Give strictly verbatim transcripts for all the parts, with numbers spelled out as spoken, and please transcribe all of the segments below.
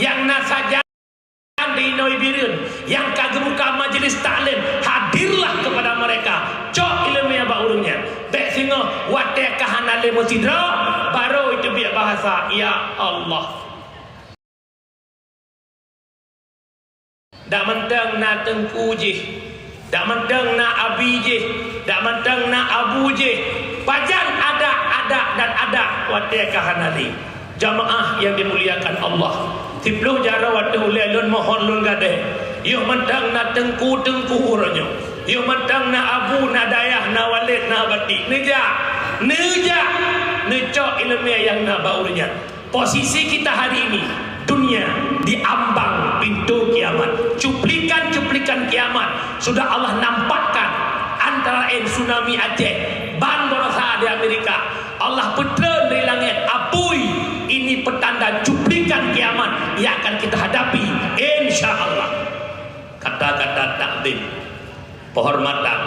Nyang na sajan di inong Bireuen nyang ka geubuka majlis taklim, hadirlah kepada mereka. Cok ileumèe bak ureueng nyan. Bèk singoh watèe ka hana lé meusidroe, barô jiteubiet bahasa, "Ya Allah." Dak mantong na teungku jih, dak mantong na abi jih, dak mantong na abu jih. Pajan adak-adak dan adak watèe ka hana lé. Jamaah yang dimuliakan Allah, siplôh jaroe watèe ulèe lôn mohon lôn gadéh, yoh mantong na teungku-teungku uroe nyoe, yoh mantong na abu, na dayah, na walid, na bati, neujak, neujak, neucok ileumèe nyang na bak ureueng nyan. Posisi kita hari ini, dunia di ambang pintu kiamat. Cuplikan-cuplikan kiamat sudah Allah nampakkan, antara lain tsunami Aceh, ban baroesa di Amerika. Allah peutreun dari langèt apui, ini petanda cuplikan kiamat yang akan kita hadapi, insya Allah. Kata-kata takzim, penghormatan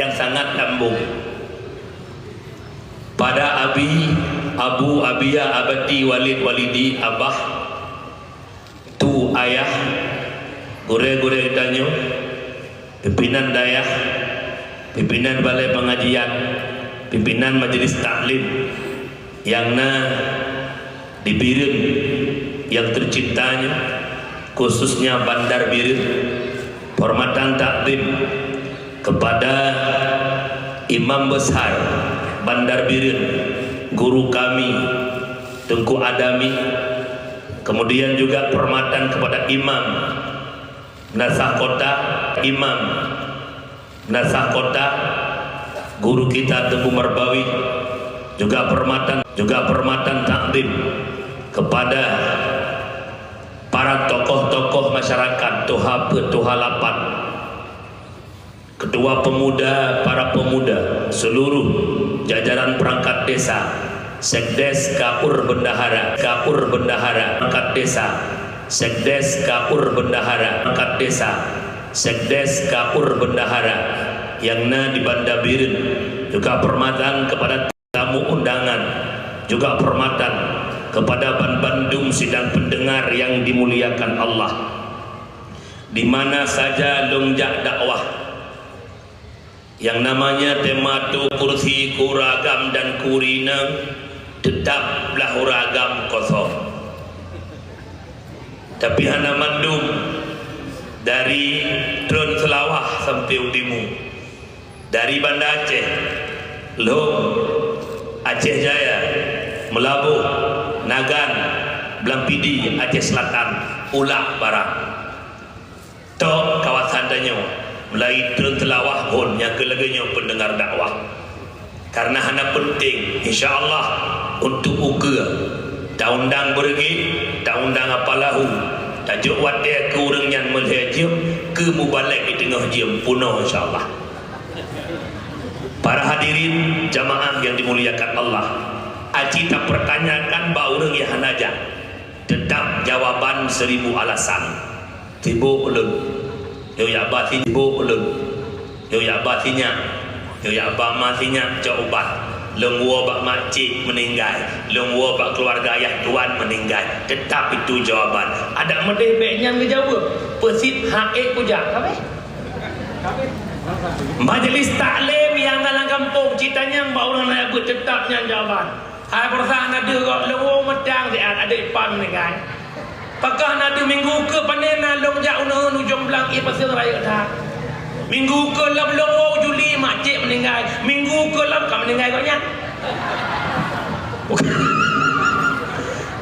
yang sangat lambung pada abi, abu, abia, abati, walid, walidi, abah, tu, ayah, gurèe-gurèe geutanyoe, pimpinan dayah, pimpinan balai pengajian, pimpinan majlis taklim nyang na di Bireuen yang tercinta nyoe, khususnya Bandar Bireuen, penghormatan takzim kepada Imam Besar Bandar Bireuen, guru kami, Teungku Adami, kemudian juga penghormatan kepada Imam Meunasah Kota, Imam Meunasah Kota, guru kita Teungku Marbawi, juga penghormatan, juga penghormatan takzim kepada para tokoh-tokoh masyarakat, tuha peuet, tuha lapan. Ketua Pemuda, para pemuda, seluruh jajaran perangkat desa, Sekdes, Kaur, Bendahara, Kaur, Bendahara, perangkat desa, Sekdes, Kaur, Bendahara, perangkat desa, Sekdes, Kaur, Bendahara, nyang na di Banda Bireuen, juga penghormatan kepada tamu undangan, juga penghormatan kepada ban-, bandum sidang pendengar yang dimuliakan Allah. Di mana saja lôn jak dakwah, yang namanya tema tu kursi, ku ragam dan ku rineueng, tetap blah u ragam kosong. Tapi hana mandum, dari Treun Seulawah sampai u timu. Dari Banda Aceh, Lhom, Aceh Jaya, Meulaboh, Nagan, Blang Pidie, Aceh Selatan, Ulak Barat. Tok kawasan tanyoe, mulai Treun Seulawah phon nyang keu lagèe nyoe pendengar dakwah. Karena hana penting, insya Allah, untuk ukeue, taundang Beureuguet, taundang Apalahu, tajok watèe keu ureueng nyan meulhèe jeuem, keu mubalek di teungoh jeuem, peunoh insya Allah. Para hadirin jamaah yang dimuliakan Allah, aci tapertanyakan bak ureueng nyang hana jak, tetap jawaban seribu alasan. Sibok ulôn. Yôh jak ba si-, sibok ulôn. Yôh jak ba sinyak. Yôh jak ba ma sinyak cok ubat. Lôn woe bak makcik meuninggai. Lôn woe bak keuluwarga ayah tuan meuninggai. Tetap itu jawaban. Adak meudeh bèk nyan geujaweueb. Peusit hak ék kujak. Ka abéh. Majlis taklim nyang na lam gampông, cit tanyong bak ureueng laén, beuet, teutap nyan jawaban. Hai, baroesa hana deuh gob, lôn woe meudang siat, adak ipan meuninggai. Pakon hana deuh, minggu keue pané na lôn jak u Neuen, Ujong Blang, ie paseung rayeuk that. Minggu keue lom lôn woe u Juli, makcik meuninggai. Minggu keue lom ka meuninggai gobnyan.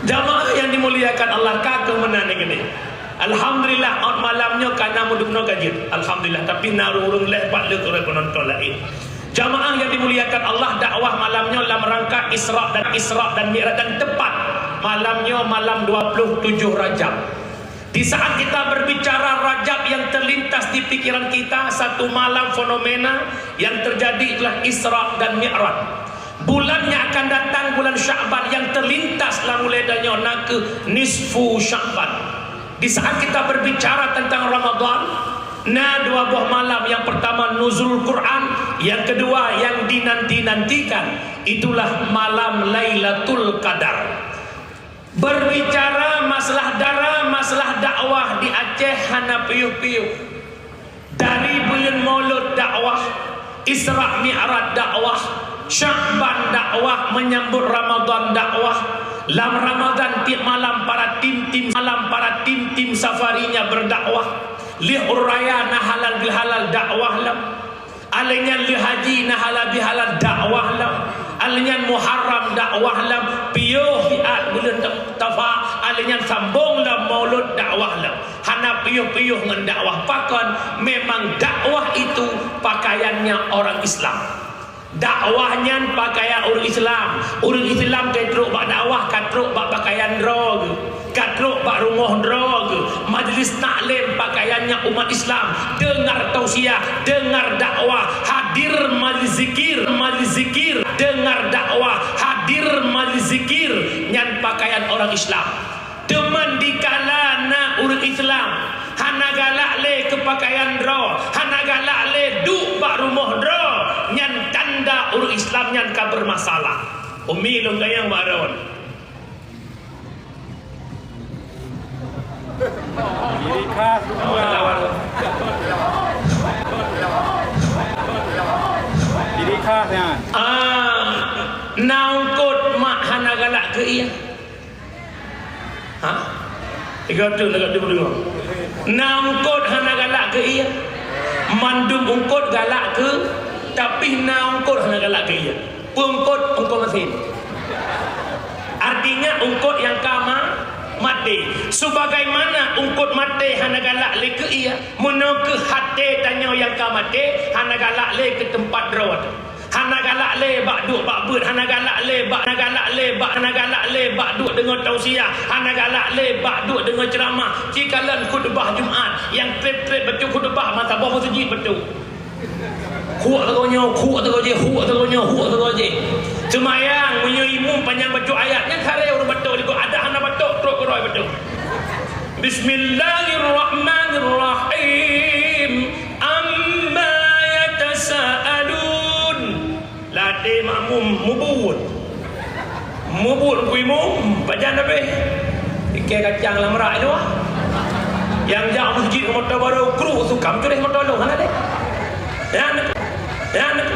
Jamaah yang dimuliakan Allah, ka keuh meunan nyan keudéh. Alhamdulillah, ôt malam nyoe ka na meudeuh noe ka jeuet. Alhamdulillah, tapi na ureueng lhèe pat lé keureuh peunonton laén. Jamaah yang dimuliakan Allah, dakwah malam nyoe lam rangka Isra dan, Isra dan Mi'raj, dan tepat malam nyoe malam dua puluh tujuh Rajab. Di saat kita berbicara Rajab, yang terlintas di pikiran kita satu malam fenomena yang terjadi adalah Isra dan Mi'raj. Bulan yang akan datang, bulan Sya'ban, yang terlintas lam ulèe tanyoe nakeuh nisfu Sya'ban. Di saat kita berbicara tentang Ramadan, na dua boh malam, yang pertama Nuzul Quran, yang kedua yang dinanti-nantikan, itulah malam Lailatul Qadar. Berbicara masalah dara, Masalah dakwah di Aceh hana piôh-piôh. Dari buleuen Maulud dakwah, Isra Mi'raj dakwah, Sya'ban dakwah, menyambut Ramadan dakwah. Lam Ramadan tiep malam para tim-tim, malam para tim-tim safarinya berdakwah. Lheueh uroe raya na halal bihalal dakwah lom. Alèh nyan lheueh haji na halal bihalal dakwah lom. Alèh nyan Muharram dakwah lom. Piôh siat buleuen Tafa, alèh nyan sambông lom Maulud dakwah lom. Hana piôh-piôh ngon dakwah. Pakon? Memang dakwah itu pakaiannya orang Islam. Dakwah nyan pakaian ureueng Islam. Ureueng Islam ka trok bak dakwah, ka trok bak pakaian droe geuh. Ka trok bak rumoh droe geuh. Majlis taklim pakaiannya umat Islam. Dengar tausiah, dengar dakwah, hadir majlis zikir, majlis zikir, dengar dakwah, hadir majlis zikir. Nyan pakaian orang Islam. Teuma dikala na ureueng Islam hana galak lé keu pakaian droe, hana galak lé duek bak rumoh droe, nyan tanda ureueng Islam nyan ka bermasalah. Umi lôn tanyong bak droe. Diri khas dua. Diri khas nyan. Ah, na eungkôt mak hana galak keu ie. Ha? Tiga tu nak deungoe. Na eungkôt hana galak keu ie. Mandum eungkôt galak keu, tapi na eungkôt hana galak keu ie. Peue eungkôt? Eungkôt masin. Artinya eungkôt nyang ka ma-, maté. Sebagaimana eungkôt maté hana galak lé keu ie, meunoe keuh até tanyoe nyang ka maté hana galak lé keu teumpat droe teuh. Hana galak lé bak duek bak beuet, hana galak lé bak, hana galak lé bak, hana galak lé bak duek deungoe tausiah, hana galak lé bak duek deungoe ceuramah. Cikalon khutbah Jumat, nyang trép-trép bacut khutbah masa boh meuseujid bacut. Khuek teungoh nyoe, khuek teungoh jih, khuek teungoh nyoe, khuek teungoh jih. Seumayang, meunyoe imum panyang bacut ayat, nyan saré ureueng bacut likot, adak hana bacut, trok keudroe bacut. Bismillahirrahmanirrahim. Amma yatasaalun. Ladé makmum mubuet. Mubuet ku imum, pajan habéh. Iké kacang lam rak nyoe. Nyang jak meuseujid moto barô kru sukam cureh moto lôn hana deh. Nyan, nyan.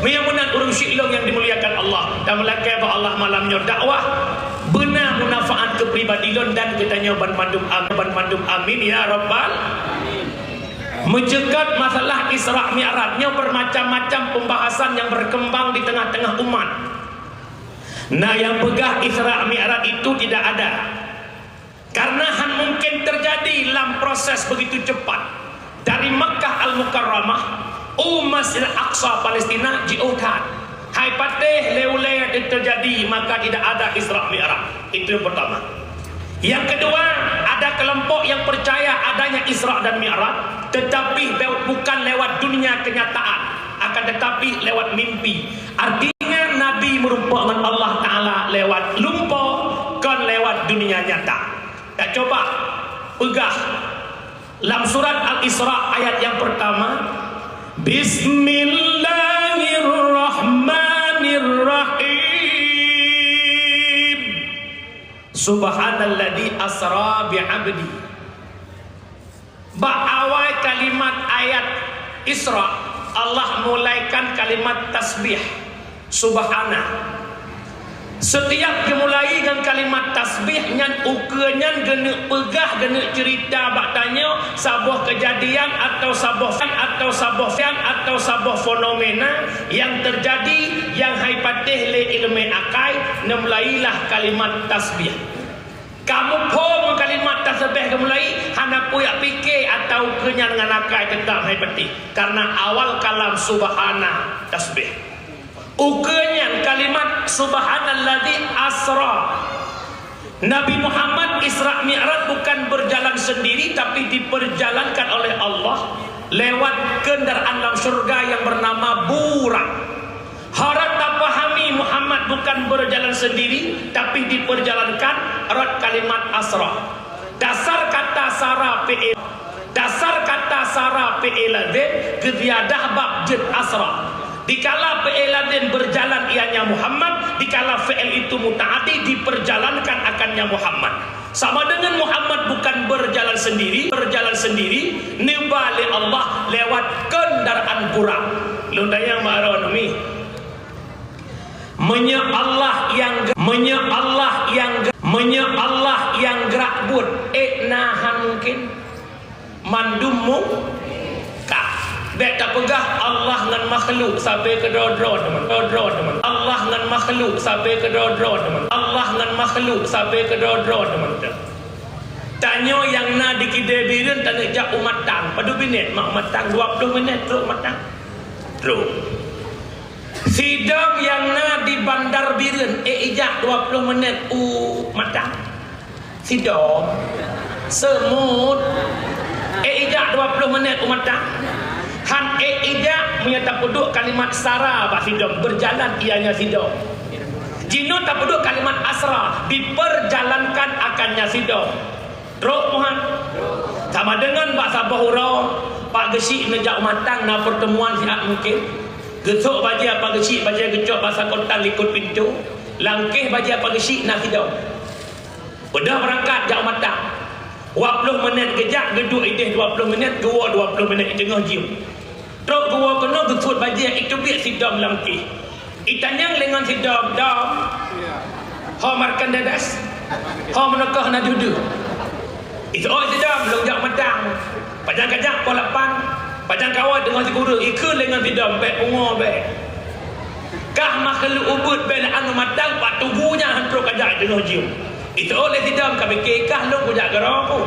Meunyoe meunan ureueng syik lôn nyang dimuliakan Allah, tamulakée bak Allah malam nyoe dakwah beuna munafat keu pribadi lôn dan geutanyoe banmandum, am-, banmandum, amin ya rabbal. Meuceukat masalah Isra Mi'raj nyoe beumacam-macam pembahasan nyang berkembang di tengah-tengah umat. Na nyang peugah Isra Mi'raj itu tidak ada. Karena han mungkin terjadi lam proses begitu cepat. Dari Makkah Al-Mukarramah u Masjid Aqsa Palestina jiôh that. Hai patéh lé ulée teujadi, maka tidak ada Isra Mi'raj. Itu yang pertama. Yang kedua, ada kelompok yang percaya adanya Isra dan Mi'raj, tetapi be-, bukan lewat dunia kenyataan, akan tetapi lewat mimpi. Artinya, Nabi meurumpok ngon Allah Ta'ala lewat lumpoe, kon lewat dunia nyata. Tacoba peugah lam surat Al-Isra ayat yang pertama, Bismillahirrahmanirrahim. Subhanalladzi asra bi abdi. Bak awai kalimat ayat Isra, Allah mulaikan kalimat tasbih, Subhana. Setiap geumulai ngon kalimat tasbih nyan, ukeue nyan geuneuk peugah, geuneuk ceurita bak tanyoe saboh keujadian atau saboh, atau saboh, atau saboh fenomena nyang teujadi nyang hai patéh lé ileumé akai, neumulailah kalimat tasbih. Kamoe phon kalimat tasbih geumulai, hana payah pike atau keu nyan ngon akai, teutap hai patéh, karena awal kalam subhana tasbih. Ukeue nyan kalimat subhanalladzi asra. Nabi Muhammad Isra Mi'raj bukan berjalan sendiri, tapi diperjalankan oleh Allah lewat kendaraan lam syurga yang bernama Burak. Harus tapahami, Muhammad bukan berjalan sendiri, tapi diperjalankan rot kalimat asra. Dasar kata sara fi'il, dasar kata sara fi'il lazim, geuziyadah bab jeuet asra. Dikala fi'il lazim berjalan ianya Muhammad, dikala fi'il itu muta'addi diperjalankan akannya Muhammad. Sama dengan Muhammad bukan berjalan sendiri, berjalan sendiri, neuba lé Allah lewat kendaraan burak. Lôn tanyong bak droeneuh mi. Meunyoe Allah nyang ge-, meunyoe Allah nyang ge-, meunyoe Allah nyang gerak buet, ék na han mungken? Mandum mu-, ka. Bék tapeugah Allah ngon makhluk sabe keudroe-droe teuma, droe-droe teuma. Allah ngon makhluk sabe keudroe-droe teuma. Allah ngon makhluk sabe keudroe-droe teuma. Tanyoe nyang na di Kidé Bireuen taneuk jak u Matang, padub minét mak u Matang? Dua ploh minét trok u Matang. Trok. Sidom nyang na di Bandar Bireuen, ék ijak dua ploh minét u Matang? Sidom. Seumut. Ék ijak dua ploh minét u Matang? Han ék ijak meunyoe tapeuduek kalimat sara bak sidom, berjalan ianya sidom. Jinoe tapeuduek kalimat asra, diperjalankan akannya sidom. Trok Tuhan. Sama deungon bak saboh uroe, Pak Geuchik neujak u Matang na peurteumuan siat mungken. Geusok bajée Pak Geuchik, bajée geucok bak sakotan likot pintoe, lam kéh bajée Pak Geuchik na sidom. Beudôh beurangkat jak u Matang. Dua ploh minét geujak, geuduek idéh dua ploh minét, geuwoe dua ploh minét, i teungoh jeuem. Trok geuwoe keunoe geusuet bajée, iteubiet sidom lam kéh. Itanyong lé ngon sidom, "Dom, ho Markandadas? Ho meunoe keuh na deuh-deuh?" Iseuôt sidom, "Lôn jak Matang." "Pajan kajak?" "Poh lapan." "Pajan kawoe?" "Teungoh sikureueng." Ikheun lé ngon sidom, "Bék pungo bék. Kah makhluk ubeut bék lam Matang, pat tugu nyan han trok kajak i teungoh jeuem." Iseuôt lé sidom, "Ka pike kah lôn kujak keudroe ku?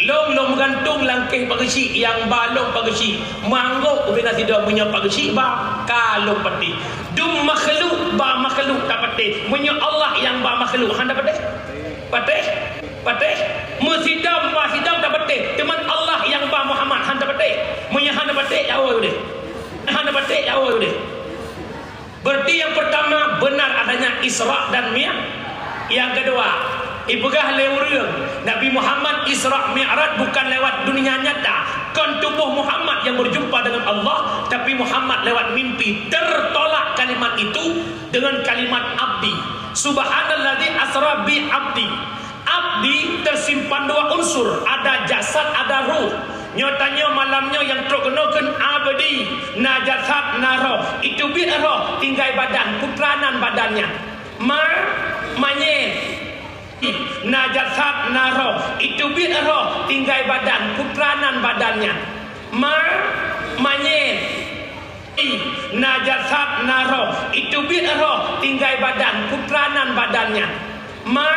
Lôn, lôn meugantung lam kéh Pak Geuchik nyang ba lôn Pak Geuchik. Meuanggôk ubena sidom meunyoe Pak Geuchik ba, ka lôn patéh. Dum makhluk ba makhluk tapatéh. Meunyoe Allah nyang ba makhluk, han tapatéh? Patéh? Patéh? Meusidom ba sidom tapatéh. Teuma Allah nyang ba Muhammad, han tapatéh? Meunyoe han tapatéh, jak woe udeh. Han tapatéh, jak woe udeh." Berarti yang pertama, benar adanya Isra dan Mi-, yang kedua, ipeugah lé ureuëng, Nabi Muhammad Isra Mi'raj bukan lewat dunia nyata, kon tubuh Muhammad yang berjumpa dengan Allah, tapi Muhammad lewat mimpi. Tertolak kalimat itu dengan kalimat abdi. Subhanalladzi asra bi abdi. Abdi tersimpan dua unsur, ada jasad, ada ruh. Nyoe tanyoe malam nyoe nyang trok keunoe kheun abdi, na jasad, na roh. Iteubiet roh, tinggai badan, peue teuma nan badan nyan? Ma, manyét. Na jasad, na roh. Iteubiet roh, tinggai badan, peue teuma nan badan nyan? Ma, manyét. Na jasad, na roh. Iteubiet roh, tinggai badan, peue teuma nan badan nyan? Ma,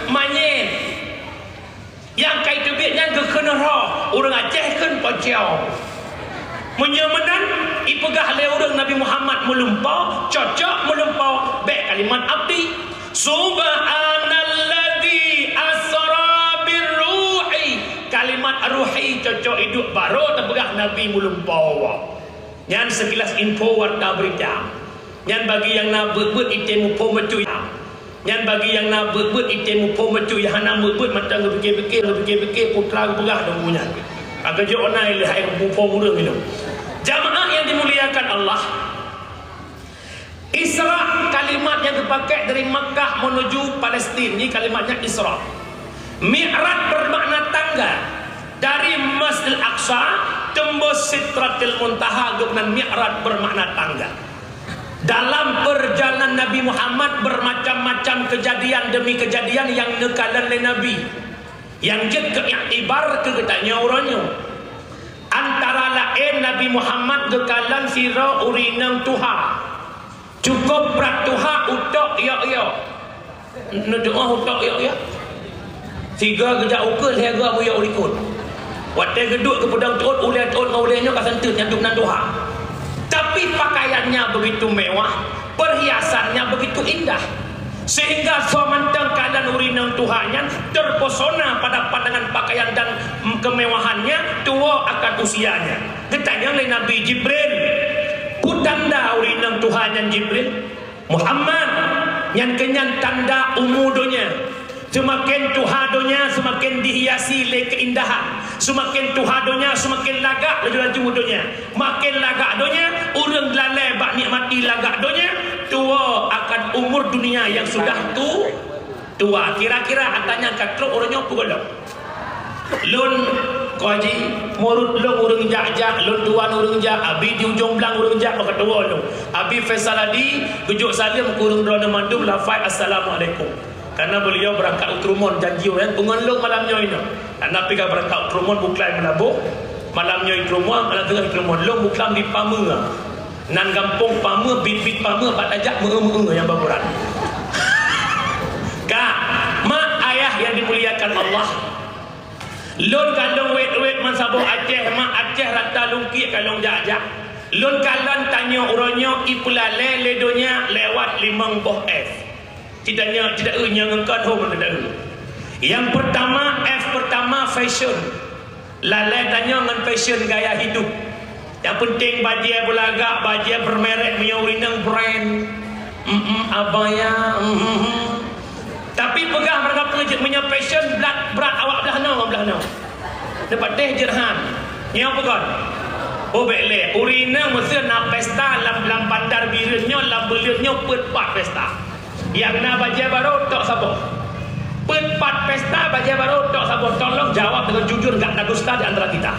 manyét. Nyang ka iteubiet nyan geukheun roh, ureuëng Aceh kheun pocoe. Meunyoe meunan, ipeugah lé ureuëng Nabi Muhammad meulumpoe, cocok meulumpoe, bék kalimat abdi. Subhanalladzi asra birruhi. Kalimat ruhi cocok iduek baru tapeugah Nabi meulumpoe. Nyan sekilas info warta berita. Nyan bagi nyang na beuet-beuet item muphom bacut. Nyan bagi nyang na beuet-beuet item muphom bacut, nyang hana beuet-beuet mantong geupike-pike, geupike-pike putra geupeugah dong nyan. Ka geujok na ilée hai muphom ureuëng ilong. Jamaah yang dimuliakan Allah, Isra kalimat yang dipakai dari Makkah menuju Palestin, ini kalimatnya Isra. Mi'raj bermakna tangga. Dari Masjidil Aqsa tembus Sidratil Muntaha, geunan Mi'raj bermakna tangga. Dalam perjalanan Nabi Muhammad, bermacam-macam kejadian demi kejadian nyang neukalon lé Nabi. Nyang jeuet keu iktibar keu geutanyoe uroe nyoe. Antara laén Nabi Muhammad geukalon sidroe ureuëng inong tuha. Cukup brat tuha, utok yok-yok. Neutuoh utok yok-yok. Sigoe geujak ukeue, lhée goe buyok u likot. Watée geuduek keu peudong teuôt, ulée teuôt ngon ulée nyoe ka seunteuet nyang dum nan tuha. Tapi pakaiannya begitu mewah, perhiasannya begitu indah. Sehingga soe mantong kalon ureuëng inong tuha nyan terpesona pada pandangan pakaian dan, mm, kemewahannya, tua akan usianya. Geutanyong lé Nabi Jibril, "Peue tanda ureuëng inong tuha nyan, Jibril?" "Muhammad, nyan keuh nyan tanda umu donya. Seumaken tuha donya, seumaken dihiasi lé keuindahan. Seumaken tuha donya, seumaken lagak laju-laju donya. Maken lagak donya, ureuëng lalée bak nikmati lagak donya, tua akan umur dunia yang sudah tu-, tua." Kira-kira ata nyan ka trok uroe nyoe peue gohlom? Lôn, Ko Haji, murit lôn ureuëng jak-jak, lôn tuan ureuëng jak, abi di ujong blang ureuëng jak, meuketua lôn. Abi Faisal Hadi, geujok saleuem keu ureuëng droeneuh mandum lafai assalamualaikum. Karena beliau berangkat u Trumon janji ureuëng peungon lôn malam nyoe inoe. Karena pi ka berangkat u Trumon bukai meulaboh, malam nyoe i Trumon, malam teungoh i Trumon, lôn buklam di Pameue. Nan gampông Pameue, bit-bit Pameue, bak tajak meu-eu-meu nyang baburan. Ka, mak ayah yang dimuliakan Allah. Lôn ka lôn wet-wet meusaboh Aceh, mak Aceh rata lungkiek ka lôn jak-jak. Lôn kalon tanyoe uroe nyoe ipeulalé lé donya lewat limong boh F. Cita nyoe, cita eu nyang engkon hom cita eu. Yang pertama, F pertama fashion. Lalé tanyoe ngon fashion gaya hidup. Yang penting bajée beulagak, bajée bermerek, meunyoe ureuëng inong brand. Mm-mm, abaya. Mm-mm. Tapi peugah mereka peujeuet meunyoe fashion brat, brat awak blah noe, blah noe. Dapat teh jerhan. Nyoe peugah. Oh, bék lé. Ureuëng inong meuseu na pesta lam, lam Bandar Bireuen nyoe, lam buleuen nyoe peuet pat pesta. Nyang na bajée barô tok saboh. Peuet pat pesta bajée barô tok saboh. Tolong jawab dengan jujur, enggak ada dusta di antara kita.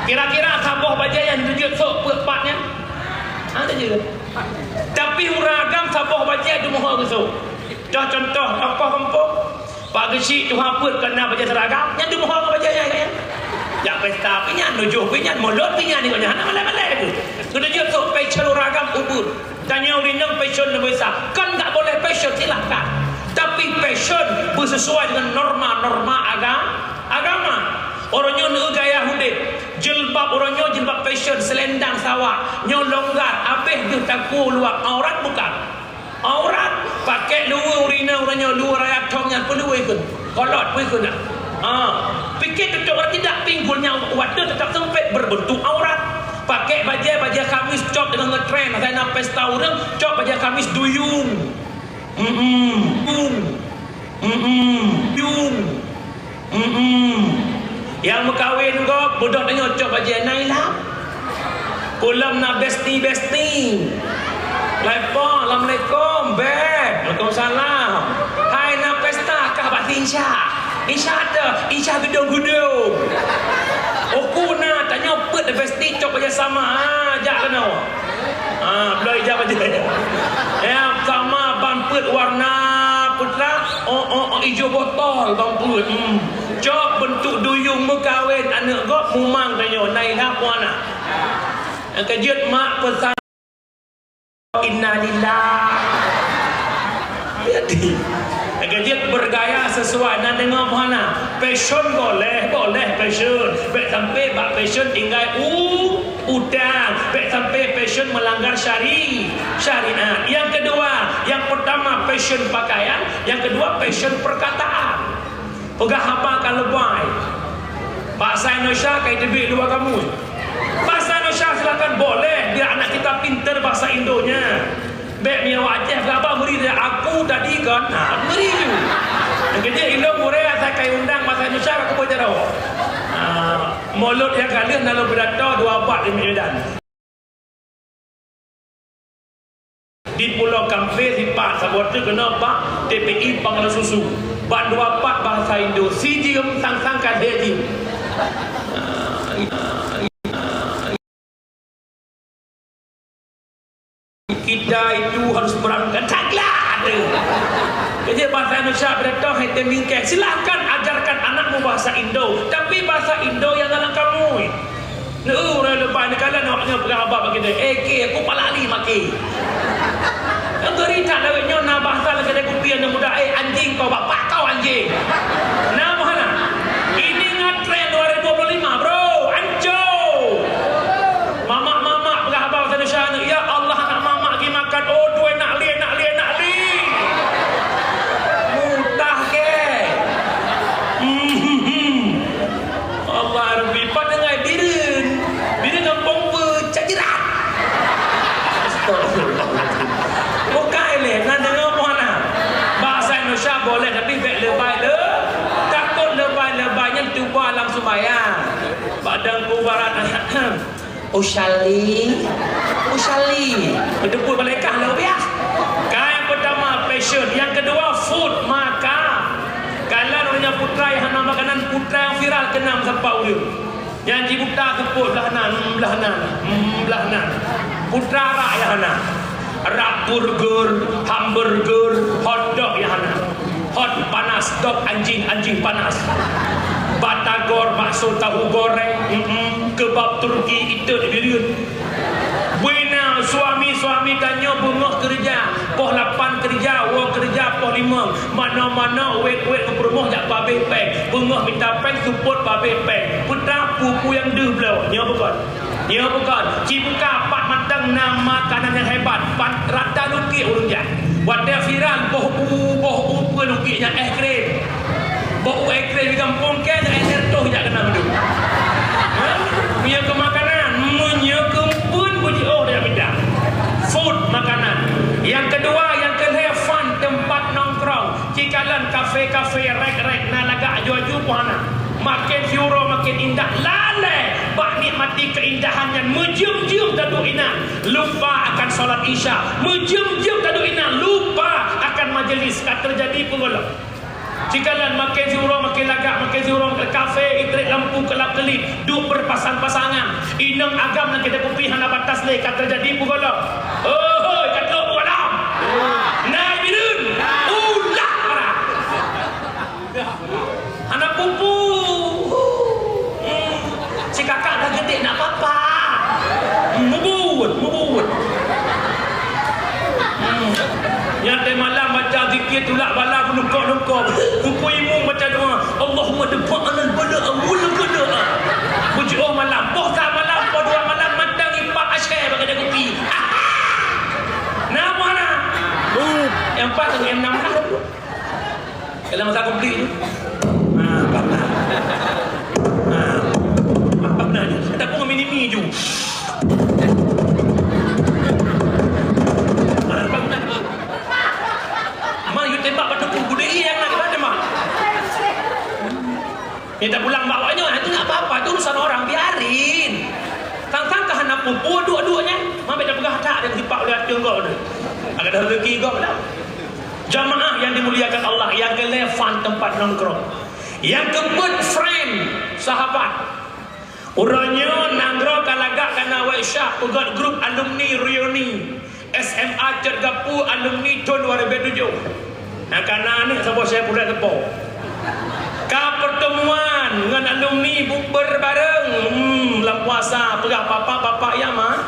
Kira-kira saboh bajée nyang jujur sok peuet pat nyan? Ada je. Tapi ureuëng agam saboh bajée dumuha geusok. Dah contoh tokoh kampung. Pak Geuchik tuha peuet keu na bajée seragam, nyan dumuha ngon bajée nyan, nyan. Jak pesta pih nyan, nujoh pih nyan, mulod pih nyan, nyan hana malée-malée tu. Keuneuk jeuet sok fashion ureuëng agam ubit. Tanyoe ureuëng inong fashion leubeh sa. Kan enggak boleh fashion, silahkan. Tapi fashion beusesuai dengan norma-norma aga-, agama. Uroe nyoe neu gaya udeb. Jilbab uroe nyoe jilbab fashion, selendang sawa. Nyoe longgar, abéh deuh takue luwa aurat bukan? Aurat, pakai luwa ureuëng inong uroe nyoe, luwa raya thong nyan peue luwa ikheun. Kolot peue ikheun dah. Ha, pike tutup roti dak pinggul nyan watée tetap sempit berbentuk aurat. Pakai bajée, bajée kamis cok dengan ngetren, asai na pesta ureuëng, cok bajée kamis duyung. Mm-mm. Duyung. Mm-mm. Duyung. Mm-mm. Nyang meukawen gob beudôh tanyoe cok bajée Naila. Ulôn na bestie-bestie. Lai po, assalamualaikum, Beb. Waalaikumsalam. Hai na pesta kah bak si Insya? Insya ada, Insya geudong-geudong. Uku na tanyoe peuet bestie cok bajée sama. Ha, jak keunoe. Ha, bloe ija bajée. Ya, sama ban peuet warna putra, oh, oh, oh, ijo botol ban peuet. Hmm. Cok bentuk duyung meukawen aneuëk gob mumang tanyoe, Naila puana. Nyang keujeuet mak peusan, innalillah. Jadi, nyang keujeuet bergaya sesuai, na deungoe puana. Fashion boleh, boleh fashion. Bék sampai bak fashion tinggai u Utang, bék sampai fashion melanggar syari-, syariat. Yang kedua, yang pertama fashion pakaian, yang kedua fashion perkataan. Peugah haba ka leubeh. Bahasa Indonesia ka iteubiet luwa kamus. Bahasa Indonesia silakan boleh, biar anak kita pintar bahasa Indonya. Bék meunyoe Aceh gaba meuri lé aku tadi kon, ha, meuri ju. Keujeuet indong gurée asai kai undang masa Indonesia aku beujaroe. Ha, mulod nyang ka lheueh na lôn pidato dua abad di Medan. Di Pulo Kampé sipat saboh teuk keunoe bak T P I Pangala Susu. Bak dua abad bahasa Indo, si jeuem sang-sang ka lhée jeuem. Ha, Kita itu harus berangkat. Caklah ada. Jadi bahasa Indonesia berdatang hai temingkeh. Silahkan ajarkan anakmu bahasa Indo, tapi bahasa Indo yang dalam kamus. Neu ureuëng leubeh ni kala nak nyoe peugah haba bagi dia. Eh, ke, aku pala li maki. Yang geri tak lawet nyoe na bahasa lagi ada kupi yang muda. Eh, anjing kau, bapak kau anjing. Nah, mana? Ini ngatren dua ribu dua puluh lima, bro. Anco. Mamak-mamak peugah haba bahasa Indonesia ni, "Ya Allah, anak mamak gi makan." Oh, dua nak li, nak li, nak li. Mutah ke? Mhm. Allah Rabbi, pat dengan bireuen. Bireuen gampông peucak jerat. Astagfirullah. Bukan leh, na deungoe puana. Bahasa Indonesia boleh, tapi bék leubeh le. Takot leubeh-leubeh nyan cuba lam sumbayang. Padang kubaran. Usyali. Usyali. Beuteupeue malaikat lah bias. Ka yang pertama fashion, yang kedua food, makan. Kalau Putra nyang hana makanan, putra nyang viral keunong sapeue ureueng. Nyang jibuta seupôt blah nan, hmm, blah nan, hmm, blah nan. Putra rak nyang hana. Rak burger, hamburger, hotdog nyang hana. Hot panas, dog anjing, anjing panas. Batagor, bakso tahu goreng, mm-mm, kebab Turki, itot bireuen. Beuna suami-suami tanyoe beungoh keureuja, poh lapan keureuja, woe keureuja poh limong, manoe-manoe wet-wet ngon peurumoh jak pabeh péng, beungoh mita péng seupôt pabeh péng. Peue teuma peue-peue nyang deuh bloe, nyoe bukon? Nyoe bukon? Cibuka pat mantong na makanan nyang hebat, pat rata lukik ureueng jak. Watèe viral, boh u, boh u peue lukik nyan, es krim. Boh u es krim di gampông kèe, nyan es krim toh jak keunan tu. Ha? Meunyoe keu makanan, meunyoe keu eumpeuen beujiôh jak mita. Food, makanan. Nyang keudua, nyang keu lhèe, fun, teumpat nongkrong. Cikalon kafe-kafe, rek-rek, na lagak aju-aju pih hana. Maken siuroe maken indah, lalè bak nikmati keindahan nyan, meujeuem-jeuem taduek inan, lupa akan salat Isya, meujeuem-jeuem taduek inan, lupa akan majelis. Ka teujadi peue gohlom? Cikalon maken siuroe maken lagak, maken siuroe maken kafe, itrek lampu kelap-kelip, duek beurpasang-pasangan. Inong agam nyang keudeh kupi hana batas lé, ka teujadi peue gohlom? Ohoi, ka trok peue gohlom? Nai bireuen, ulah parah. Hana pupu. Hmm. Si kakak dah gede nak papa. Hmm, mubuet, mubuet. Hmm. Nyan teuh malam baca zikir tulak bala beunungkok-nungkok. Pupu imum baca doa, "Allahumma dfa' 'anil bala wal ghada." Beujiôh malam, boh sa malam, poh dua malam, mantong ipak Aceh bak keudè kupi. Nama na? Nyang pat enam belas. Dalam masa konflik tu. Ha, pernah. Ha, pernah. Tapi ngon mini-mi ju. Ha, pernah. Mak, you tembak bak teungku, budaya yang nak gimana, Mak? Minta pulang bak awak nyoe, itu nggak apa-apa, itu urusan orang, biarin. Sang-sang ka hana pupu dua-duanya, mak beda peugah tak ada dipak oleh até gob tu. Agak ada rezeki gob dah. Jamaah yang dimuliakan Allah, yang geleh fun tempat nongkrong. Yang keempat, friend, sahabat. Uroe nyoe nanggroe ka lagak kana wai syak peugöt grup alumni reuni S M A Cot Gapu alumni thon dua ribu tujoh. Nah, kana aneuk saboh syai pulat teupô. Ka pertemuan ngon alumni bukber bareng. Hmm, lam puasa peugah papa, papa ya ma.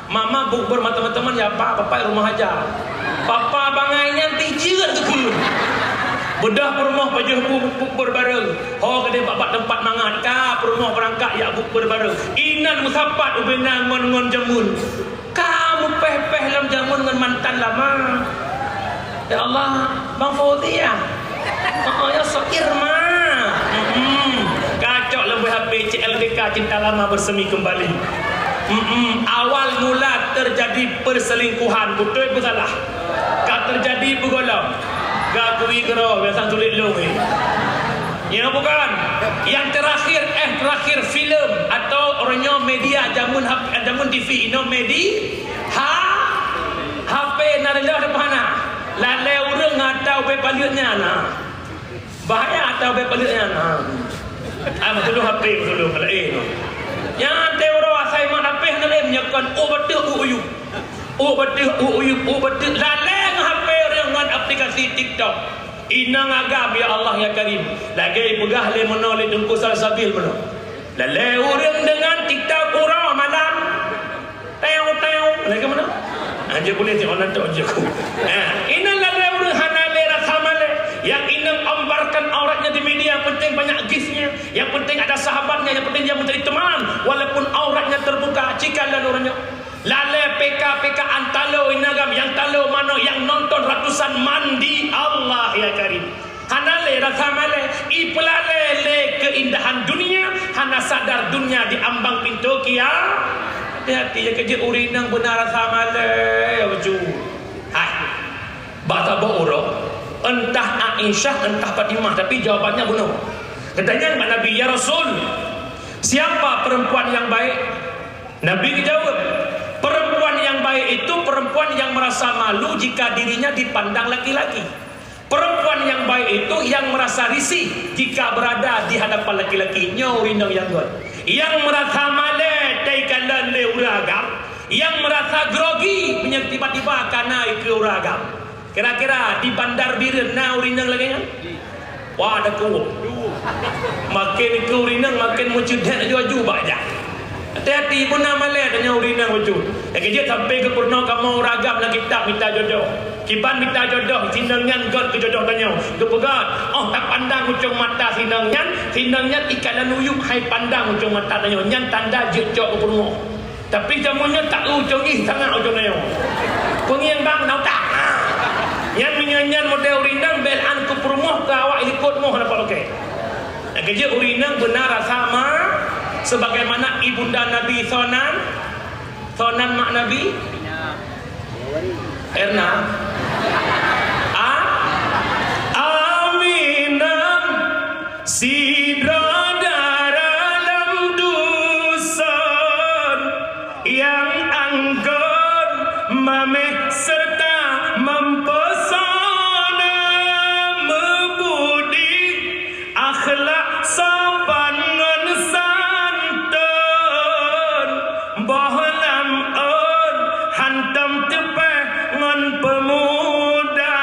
Mama bukber ma teman-teman ya, pa, papa di rumah aja. Papa bangai nyan tijeuet keu kheun. Beudôh peurumoh pajoh bu, bukber bareng. Ho keudeh bak, bak teumpat mangat ka peurumoh beurangkat jak bukber bareng. Inan meusapat ubena ngon, ngon jameun. Ka meupéh-péh lam jameun ngon mantan lama. Ya Allah, Bang Fauzi ya? Oh, ya Sokir ma. Hmm. Kacok leumboi H P C L B K Cinta Lama Bersemi Kembali. Hmm. Awal mula terjadi perselingkuhan, beutôi peue salah? Ka terjadi peue gohlom? Ka kui keudroe, biasa tuléh lôn, eh. Ya bukan? Yang terakhir, eh, terakhir filem atau uroe nyoe media jameun H P, jameun T V, inoe medi-, ha, H P na leuh depan na. Lalai ureueng ngon ata ubé paleuet nyan na. Bahaya ata ubé paleuet nyan na. Ah, beutulông H P, beutulông, kalau eh, no. Nyan teuh uroe asai mat H P na lé nyoe kon, oh, beutôi, oh, uyup. Oh, beutôi, oh, uyup, oh, beutôi. Lalai ngon H P ureueng ngon aplikasi TikTok. Inong agam, ya Allah, ya Karim. Lagèe peugah lé meunoe lé Teungku Salsabil meunoe. Lalai ureueng deungon TikTok uroe malam. Teu, teu. Lagèe meunoe. Anjir boleh tengok nonton je aku. Nah, inong lalai ureueng hana lé rasa malèe. Yang inong omparkan auratnya di media, yang penting banyak gift-nya, yang penting ada sahabatnya, yang penting dia menjadi teman, walaupun auratnya terbuka. Jika lalu orangnya Lalai P K P K-an talo inong agam, nyang talo manoe nyang nonton ratusan man di Allah ya Karim. Hana lé rasa malèe, ipeulalè lé keindahan dunia, hana sadar dunia di ambang pintu kia-, hati-hati ya keu jeuet ureueng inong beuna rasa malèe, ya beujeuet. Hai. Bak saboh uroe, entah Aisyah, entah Fatimah, tapi jawabannya bunoe. Geutanyong bak Nabi, "Ya Rasul, siapa perempuan yang baik?" Nabi geujaweueb, "Perempuan yang baik itu perempuan yang merasa malu jika dirinya dipandang laki-laki." Perempuan yang baik itu yang merasa risih jika berada di hadapan laki-laki, nyoe ureueng inong nyang göt. Yang merasa malèe teukalon lé ureueng agam, yang merasa grogi meunyoe tiba-tiba kana ikeue ureueng agam. Kira-kira di Bandar Bireuen na ureueng inong lagèe nyan? Wah, ada kuwueng. Makin ikeue ureueng inong makin meuceudet aju-aju bak jak. Hati-hati, beuna malèe tanyoe ureueng inong bacut. Nyang keujeuet sampai keu peurunoe kamoe ureueng agam lam kitab mita jodoh. Kiban mita jodoh, si inong nyan göt keu jodoh tanyoe. Geupeugah, 'Oh tapandang ucông mata si inong nyan, si inong nyan ikalon uyueb hai pandang ucông mata tanyoe. Nyan tanda jeuet cok keu peurumoh. Tapi jameun nyoe tak ucông jih sangat ucông tanyoe. Peungieng bang na utak. Ha. Nyan meunyoe nyan model ureueng inong bel an keu peurumoh keu awak likot moh na pat oke. Nyang keujeuet ureueng inong beuna rasa ma, sebagaimana ibunda Nabi soe nan, soe nan mak Nabi? Erna. A? Aminah, sidroe dara lam duson. Nyang angkon mamèh seureuta meupeusona, meubudi, akhlak sopan ngon santôn, boh lam ôn hantom teupèh ngon peumuda.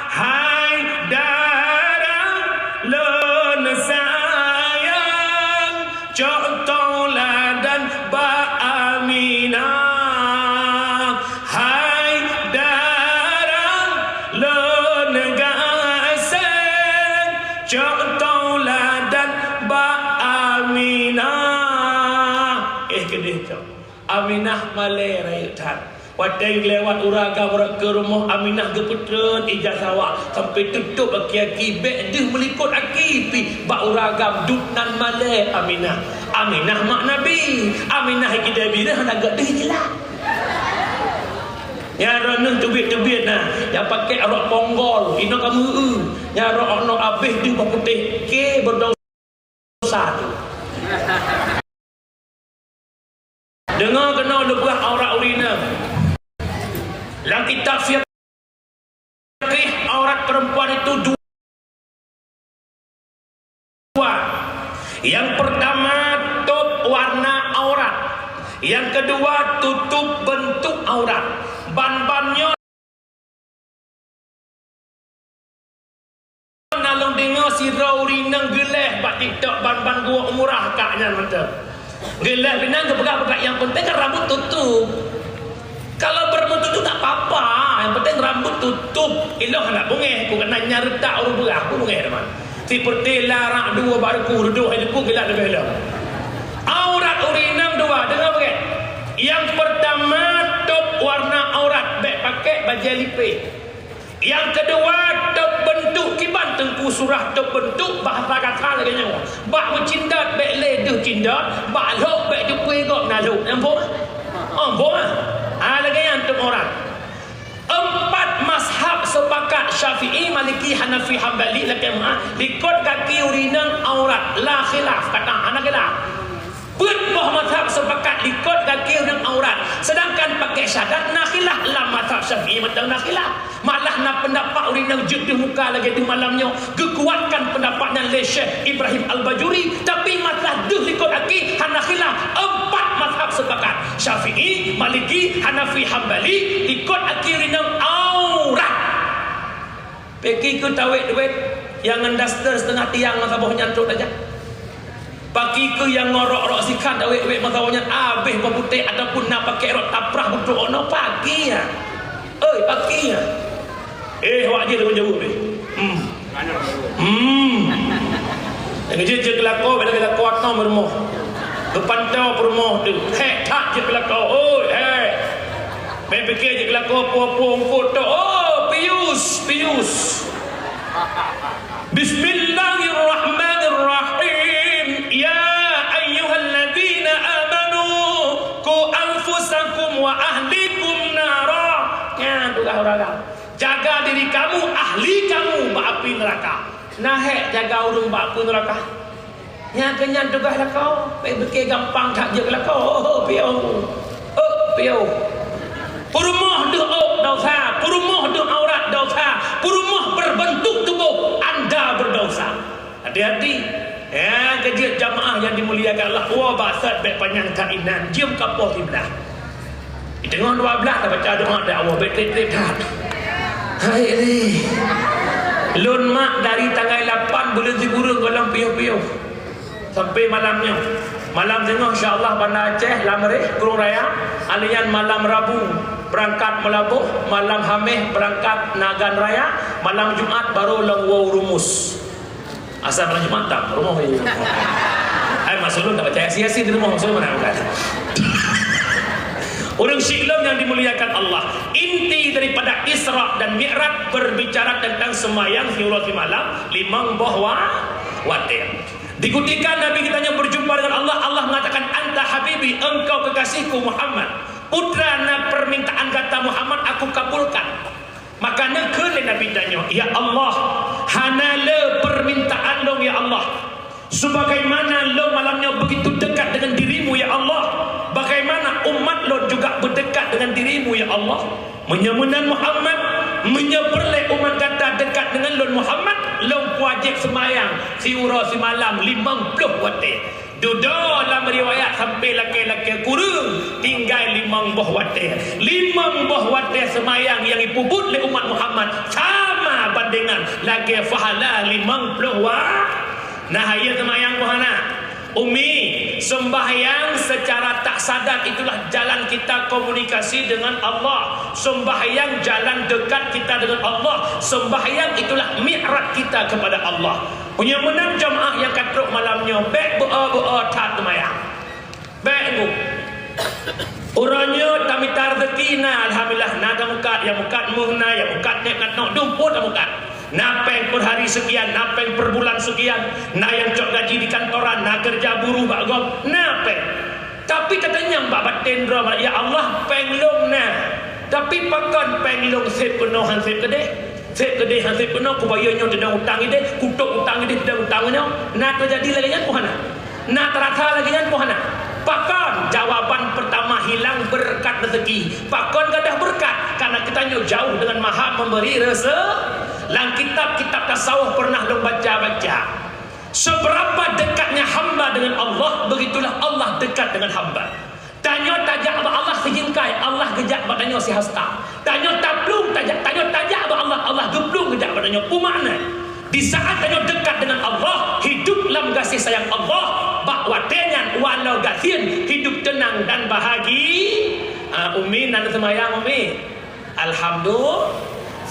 Hai dara lôn sayang, cok tauladan bak Aminah. Hai dara lôn gaséng, cok tauladan bak Aminah. Eh, keudeh cok. Aminah malèe rayeuk that. Watèe geulewat ureueng agam rot keu rumoh, Aminah geupeutreun ija sawa sampai tutôp aki-aki, bèk deuh meulikot aki pih bak ureueng agam, dum nan malèe Aminah. Aminah mak Nabi, Aminah kidai bireuen hana gèt deuh jeulaih. Nyang droeneuh teubiet-teubiet na, nyang pakai rok ponggol, inoe ka meu-eu. Nyang rok nyoe abéh deuh bak putéh, ké beudôh. Dosa tu. Deungoe keunoe leubeh aurat ureueng inong. Lam kitab fiqih, aurat perempuan itu dua. Yang pertama, top warna aurat. Yang kedua, tutup bentuk aurat. Ban-ban nyoe Na lôn deungoe sidroe ureueng inong geuleh bak TikTok ban-ban geuwok umrah kak nyan mantong. Geuleh binan geupeugah-peugah, nyang penting kan rambut tutup. Kalau beurambut tutup tak papa, nyang penting rambut tutup. Ilong hana beungéh, ku keunan nyang reutak ureueng beurah, ku beungéh teuma. Siperti larak dua baruku dudoh hai teupeu geulak leubeh lom. Aurat ureueng inong dua, deungoe beugét. Nyang peurtama, top warna aurat, bèk pakai bajèe lipeh. Nyang keudua, top beuntuk kiban Teungku Surah, top beuntuk bahasa gata lagèe nyoe. Bak meucindot bèk lé deuh cindot, bak lhok bèk teupeu gob na lhok. Nyang boh? Oh, boh. Ah, lagèe nyan top aurat. Empat mazhab sepakat, Syafi'i, Maliki, Hanafi, Hambali, lakèe meu'ah, likot gaki ureueng inong aurat, la khilaf, kata hana khilaf. Peuet boh mazhab sepakat likot gaki ureueng aurat, sedangkan pakai syadat na khilaf, lam mazhab Syafi'i mantong na khilaf. Malah na peundapat ureueng inong jeuet deuh muka lagèe deuh malam nyoe, geukuatkan peundapat nyan lé Syekh Ibrahim Al-Bajuri, tapi masalah deuh likot gaki hana khilaf, empat mazhab sepakat. Syafi'i, Maliki, Hanafi, Hambali, likot gaki ureueng inong aurat. Peki keu tawét-wét nyang ngon daster seutengah tiang masa boh nyan trok tajak. Paki keu nyang ngon rok-rok sikhan tawét-wét masa boh nyan abéh bak putéh ataupun na pakai rok taprah beutrok ono paki nyan. Oi, paki nyan. Eh, awak jih lawan jaweueb eh. Hmm. Hmm. Nyang jeuet jeuet keu lakoe, bèk lagèe lakoe atong peurumoh. Geupantoe peurumoh teuh. Hék that jeuet keu lakoe. Oi, hék. Bèk pike jeuet keu lakoe peue-peue eungkôt teuh. Oh, pius, pius. Bismillahirrahmanirrahim. Ya ayyuhalladzina amanu, qu anfusakum wa ahlikum nara. Nyan tugaih ureueng agam. Jaga diri kamu, ahli kamu bak api neuraka. Na hék jaga ureueng bak api neuraka? Nyang keu nyan tugaih lakoe, bèk pike gampang that jeuet keu lakoe. Oh, piôh. Oh, piôh. Peurumoh deuh ôk dosa, peurumoh deuh aurat dosa, peurumoh beureuben Jadi, ya, keu jeuet jamaah nyang dimuliakan Allah, woe bak sot bèk panyang that inan, jeuem ka poh siblaih. Di teungoh dua blaih tabaca doa dak woe, bèk trép-trép that. Hai lé. Lôn mak dari tanggai lapan buleuen sikureueng goh lom piôh-piôh. Sampai malam nyoe. Malam teungoh insya Allah Banda Aceh, Lamreh, Krueng Raya. Alèh nyan malam Rabu berangkat Meulaboh, malam Hamèh berangkat Nagan Raya, malam Jumat baru lom woe Rumus. Asai malam Jumat tam, rumoh. Ai, maksud lôn tak baca Yasin, Yasin di rumoh, maksud lôn mana bukan? Ureueng syiek lôn yang dimuliakan Allah, inti daripada Isra dan Mi'raj berbicara tentang sembahyang siuroe simalam limong boh wa-, watèe. Di kutika Nabi kita nyoe berjumpa dengan Allah, Allah mengatakan, "Anta habibi, engkau kekasihku Muhammad. Putra na permintaan gata Muhammad, aku kabulkan." Maka neukheun lé Nabi tanyoe, "Ya Allah, hana le permintaan lôn, ya Allah. Sebagaimana lôn malam nyoe begitu dekat dengan diri-Mu, ya Allah, bagaimana umat lôn juga berdekat dengan diri-Mu, ya Allah. Meunyoe meunan Muhammad, meunyoe peureulèe umat gata dekat dengan lôn Muhammad, lôn wajéb seumayang siuroe simalam limong ploh watèe." Dudoe lam riwayat sampai lakèe-lakèe kureueng, tinggai limong boh watèe. Limong boh watèe seumayang nyang jipeubuet lé umat Muhammad sama bandengan lagèe pahala limong ploh wa-, nah, hai seumayang boh aneuk. Umi, sembahyang secara tak sadar itulah jalan kita komunikasi dengan Allah. Sembahyang jalan dekat kita dengan Allah. Sembahyang itulah mi'raj kita kepada Allah. Meunyoe meunan jamaah nyang ka trok malam nyoe, bèk beu-o-beu-o that seumayang. Bèk nyoe. Uroe nyoe tamita rezeki na, alhamdulillah, na tameukat, nyang meukat méuh na, nyang meukat nèk kat nok dum pun tameukat. Na pèng per hari sekian, na pèng per bulan sekian, na nyang cok gaji di kantoran, na keureuja buruh bak gob, na pèng. Tapi tatanyong bak batèe droe, "Ya Allah, pèng lôn na, tapi pakon pèng lôn sép keunoe han sép keudéh? Sép keudéh han sép keunoe, kubayeue nyoe teudong utang idéh, kutôp utang idéh teudong utang nyoe." Na teujadi lagèe nyan peue hana? Na teurasa lagèe nyan peue hana? Pakon? Jawaban peurtama, hilang beureukat rezeki. Pakon gadôh beureukat? Karena geutanyoe jauh dengan Maha Memberi reze-, lam kitab-kitab tasawuf pernah lôn baca-baca. Seberapa dekatnya hamba dengan Allah, begitulah Allah dekat dengan hamba. Tanyoe tajak bak Allah sijingkai, Allah geujak bak tanyoe sihasta. Tanyoe taplueng tajak, tanyoe tajak bak Allah, Allah geuplueng geujak bak tanyoe. Peue makna? Di saat tanyoe dekat dengan Allah, hidup lam gaséh sayang Allah, bak watèe nyan walau gasien, hidup tenang dan bahagi-, ah, Umi na seumayang, Umi. Alhamdulillah,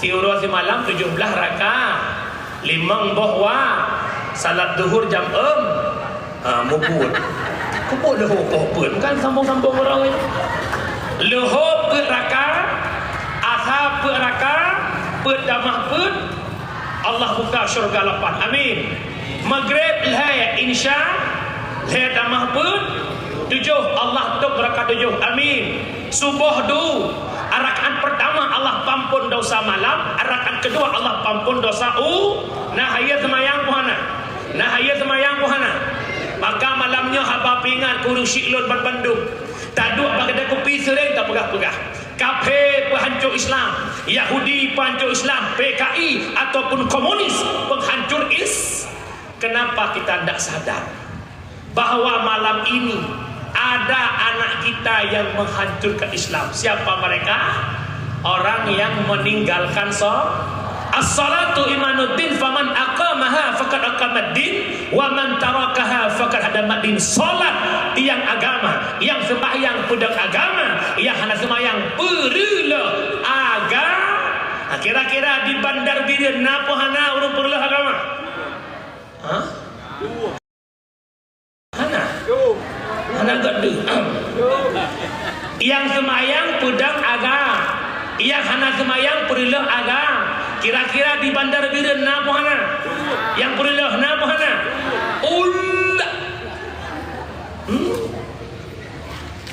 siuroe simalam tujoh blaih rakaat, limong boh wa-, salat duhur jam eum, ha, mubuet. Kubuet leuhô poh peuet, kan sambung-sambung ureueng. Leuhô peuet rakaat, asa peuet rakaat, peuet tamah peuet, Allah buka syurga lapan. Amin. Maghrib lhèe, Isya lhèe tamah peuet, tujoh, Allah tôp rakaat tujoh. Amin. Suboh du, rakaat peurtama Allah pampon dosa malam, rakaat keudua Allah pampon dosa u-, nah, hai seumayang peue hana? Nah, hai seumayang peue hana? Maka malam nyoe haba peuingat keu ureueng syiek lôn banmandum. Taduek bak keudè kupi seuréng tapeugah-peugah. Kafé peuhancô Islam, Yahudi peuhancô Islam, P K I ataupun komunis penghancur Is-, kenapa kita ndak sadar bahwa malam ini ada anak kita yang menghancurkan Islam? Siapa mereka? Orang yang meninggalkan so-, as-salatu imaduddin, faman aqamaha faqad aqamaddin, wa man tarakaha faqad hadamaddin. Salat tiang agama, nyang seumayang peudong agama, nyang hana seumayang peureuloh agama. Kira-kira di Bandar Bireuen na peue hana ureueng peureuloh agama? Hah? Hana. Hana gèt deuh. Nyang seumayang peudong agam, nyang hana seumayang peureuloh agam. Kira-kira di Bandar Bireuen na peue hana? Nyang peureuloh na peue hana? Ulah. Hmm?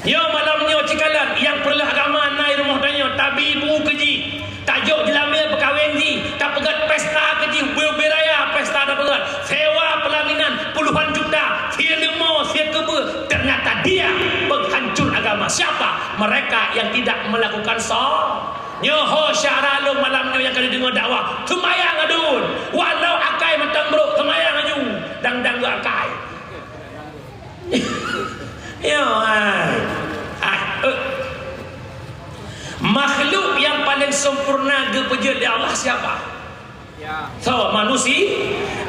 Nyoe malam nyoe cikalon nyang peureuloh agama na i rumoh tanyoe, tabi bu keu jih. Tajok jeulamé peukawen jih, tapeugèt pesta keu jih, ubé-ubé raya pesta tapeugèt. Sewa pelaminan puluhan juta, sie leumo, sie keubeue, ternyata dia penghancur agama. Siapa? Mereka yang tidak melakukan sa-, nyoe ho syara lôn malam nyoe nyang ka neudeungoe dakwah. Seumayang aduen, walau akai mantong brok, seumayang aju. Gak kai. Ya, ai. Ai, eh. Makhluk yang paling sempurna geupeujeuet lé Allah siapa? Ya. So, manusia.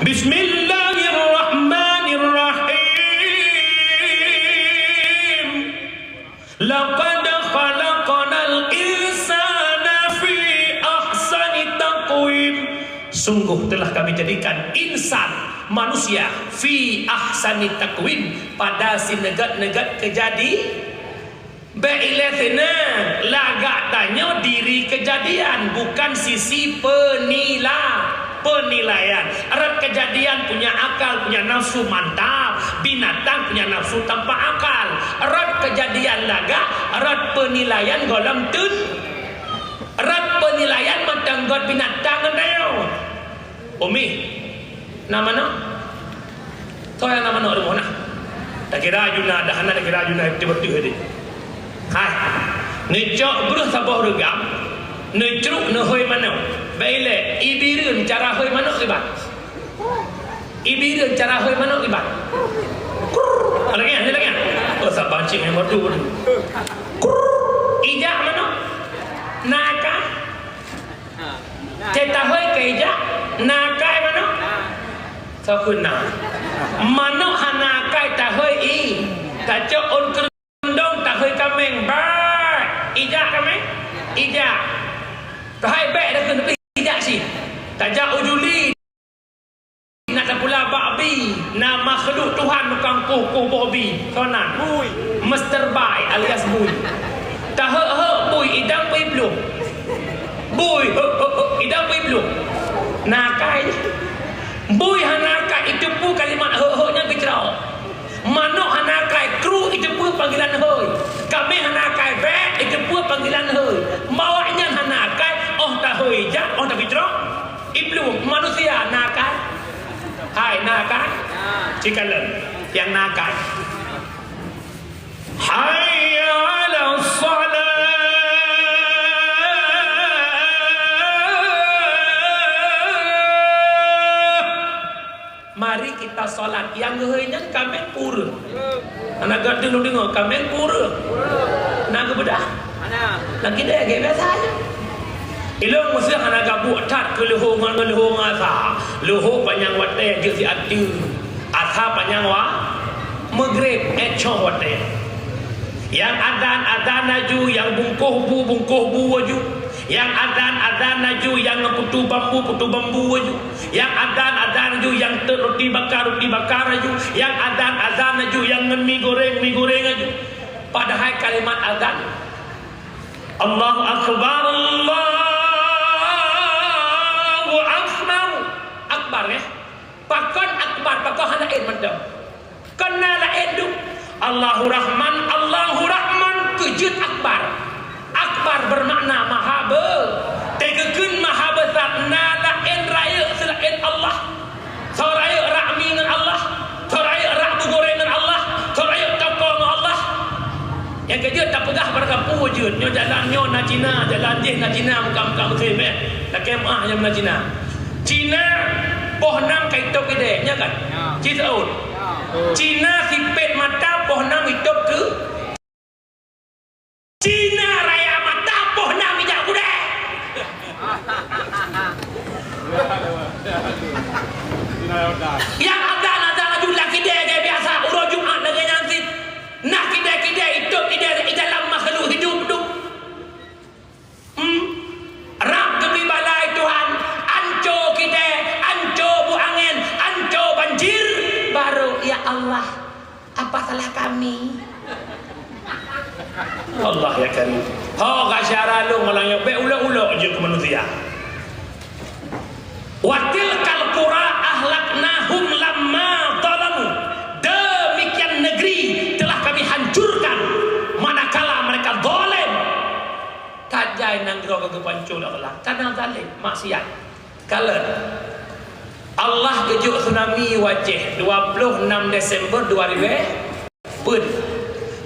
Bismillahirrahmanirrahim. Laqad khalaqnal insana fi ahsani taqwim. Sungguh telah Kami jadikan insan, manusia, fi ahsani taqwim, pada sineugét-neugét keujadi-, bék ilée sinan, lagak tanyoe diri keujadian, bukan sisi penila-, penilaian. Rot keujadian punya akal, punya nafsu, mantap. Binatang punya nafsu tanpa akal. Rot keujadian lagak, rot penilaian gohlom teun. Rot penilaian mantong göt binatang ngon tanyoe. Umi, na manok? Soe nyang na manok rumoh na? Takira aju na, dah na takira aju na beutôi-beutôi deh. Hai, neucok breuh saboh reugam, neucruk neuhôi manok. Bék ilée, ibireuen cara hôi manok kiban. Ibireuen cara hôi manok kiban. Krrrr. Lagée nyan, lagée nyan. Oh, saban cit nyang madu ni. Krrrr. Ijak manok. Na akai. Cit tahôi keu ijak. Na akai manok. Soe kheun na. Manok hana akai tahôi i. Tacok ôn keu Dong tahôi kaméng, bak! Ijak kaméng? Ijak. Tahai bék dah keuneuk ijak cit. Tajak u Juli. Na tapula bak bi, na makhluk Tuhan mukang kuh-kuh boh bi. Soe nan? Bui. Mister Bai alias Bui. Taheuek-heuek bui idang bui blueng. Bui, heuek, heuek, heuek, idang bui blueng. Na akai. Bui hana akai, itu pun kalimat heuek-heuek nyan geucrok. Manok hana akai, kru, itu pun panggilan hôi. Kaméng hana akai, bék, itu pun panggilan hôi. Awaknyan hana akai, oh tahôi jak, oh tapi trok. Iblu, manusia na akai? Hai, na akai? Cikalon, nyang na akai. Hayya 'alas shalah. Mari kita salat. Nyang geuhôi nyan kaméng pura. Hana gata deungoe, kaméng pura. Na geubeudah? Hana. Lagée deh, lagée biasa aja. Ilong meuseuh hana gabuek that keu leuho ngon leuho ngon asa. Leuho panyang watée jeuet siat teuk. Asa panyang wa-, meugreb, ék cong watée. Nyang adan, adan laju, nyang bungkôh bu, bungkôh bu laju. Nyang adan, adan laju, nyang putôh bambu, putôh bambu laju. Nyang adan, adan laju, nyang teuk ruti baka, ruti baka laju. Nyang adan, adan laju, nyang ngon mi goreng, mi goreng laju. Padahai kalimat adan, Allahu Akbar, Allahu Akbar. Akbar, ya. Pakon akbar, pakon hana laén mantong. Kon na laén duek. Allahu Rahman, Allahu Rahman, keujeuet akbar. Akbar bermakna maha be-, teugeukeun maha besar, na laén rayeuk seulaén Allah. Soe rayeuk rak mi ngon Allah, soe rayeuk rak bu goreng ngon Allah, soe rayeuk toko ngon Allah. Nyang keujeuet tapeugah barangkapeue jeuet, nyoe jalan nyoe na Cina, jalan jéh na Cina, muka-muka musém, eh. Lakée meuáh nyang na Cina. Cina poh nam ka itôb ideh, nya kan? Ya. Ci Saud. Ya. Cina sipét mata poh nam itôb keu. Cina raya mata poh nam ijak kudeh. Nyang adan-adan laju lam kidée lagée biasa, uroe Jumat lagée nyan cit. Nah kidée-kidée itôb ideh i dalam makhluk hidup tu. Hmm? Rab geubri bala Tuhan, anco kidée, anco bu angén, anco banjir, baru, "Ya Allah, apa salah kami?" Allah ya Karim. Ho, ka syara lôn malam nyoe, bék ulok-ulok jeuet keu manusia. "Wa tilkal qura ahlaknahum lamma zalamu." Demikian negeri telah Kami hancurkan manakala mereka zalim. Tajai nanggroe ka geupancol Allah, karena zalim, maksiat. Kalon. Allah geujok tsunami u Aceh dua puluh enam Desember dua ribu peuet.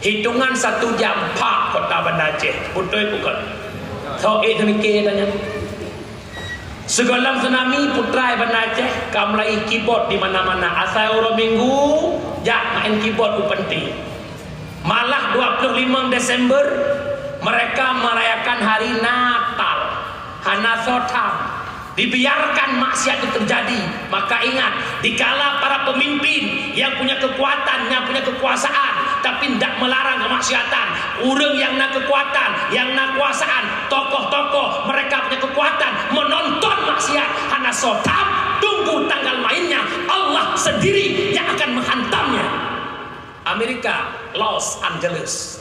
Hitongan satu jam, pah, kota Banda Aceh. Beutôi bukon? Soe ék neumike tanya. Sigohlom tsunami, putra Banda Aceh ka mulai keyboard di mana-mana. Asai uroe Minggu, jak main keyboard u pantai. Malah dua puluh lima Desember, mereka merayakan hari Natal. Hana soe tham. Dibiarkan maksiat itu terjadi. Maka ingat, dikala para pemimpin yang punya kekuatan, yang punya kekuasaan, tapi ndak melarang kemaksiatan, ureuëng yang na kekuatan, yang na kuasaan, tokoh-tokoh, mereka punya kekuatan menonton maksiat, hana soe tham, tunggu tanggal mainnya, Allah sendiri yang akan menghantamnya. Amerika, Los Angeles.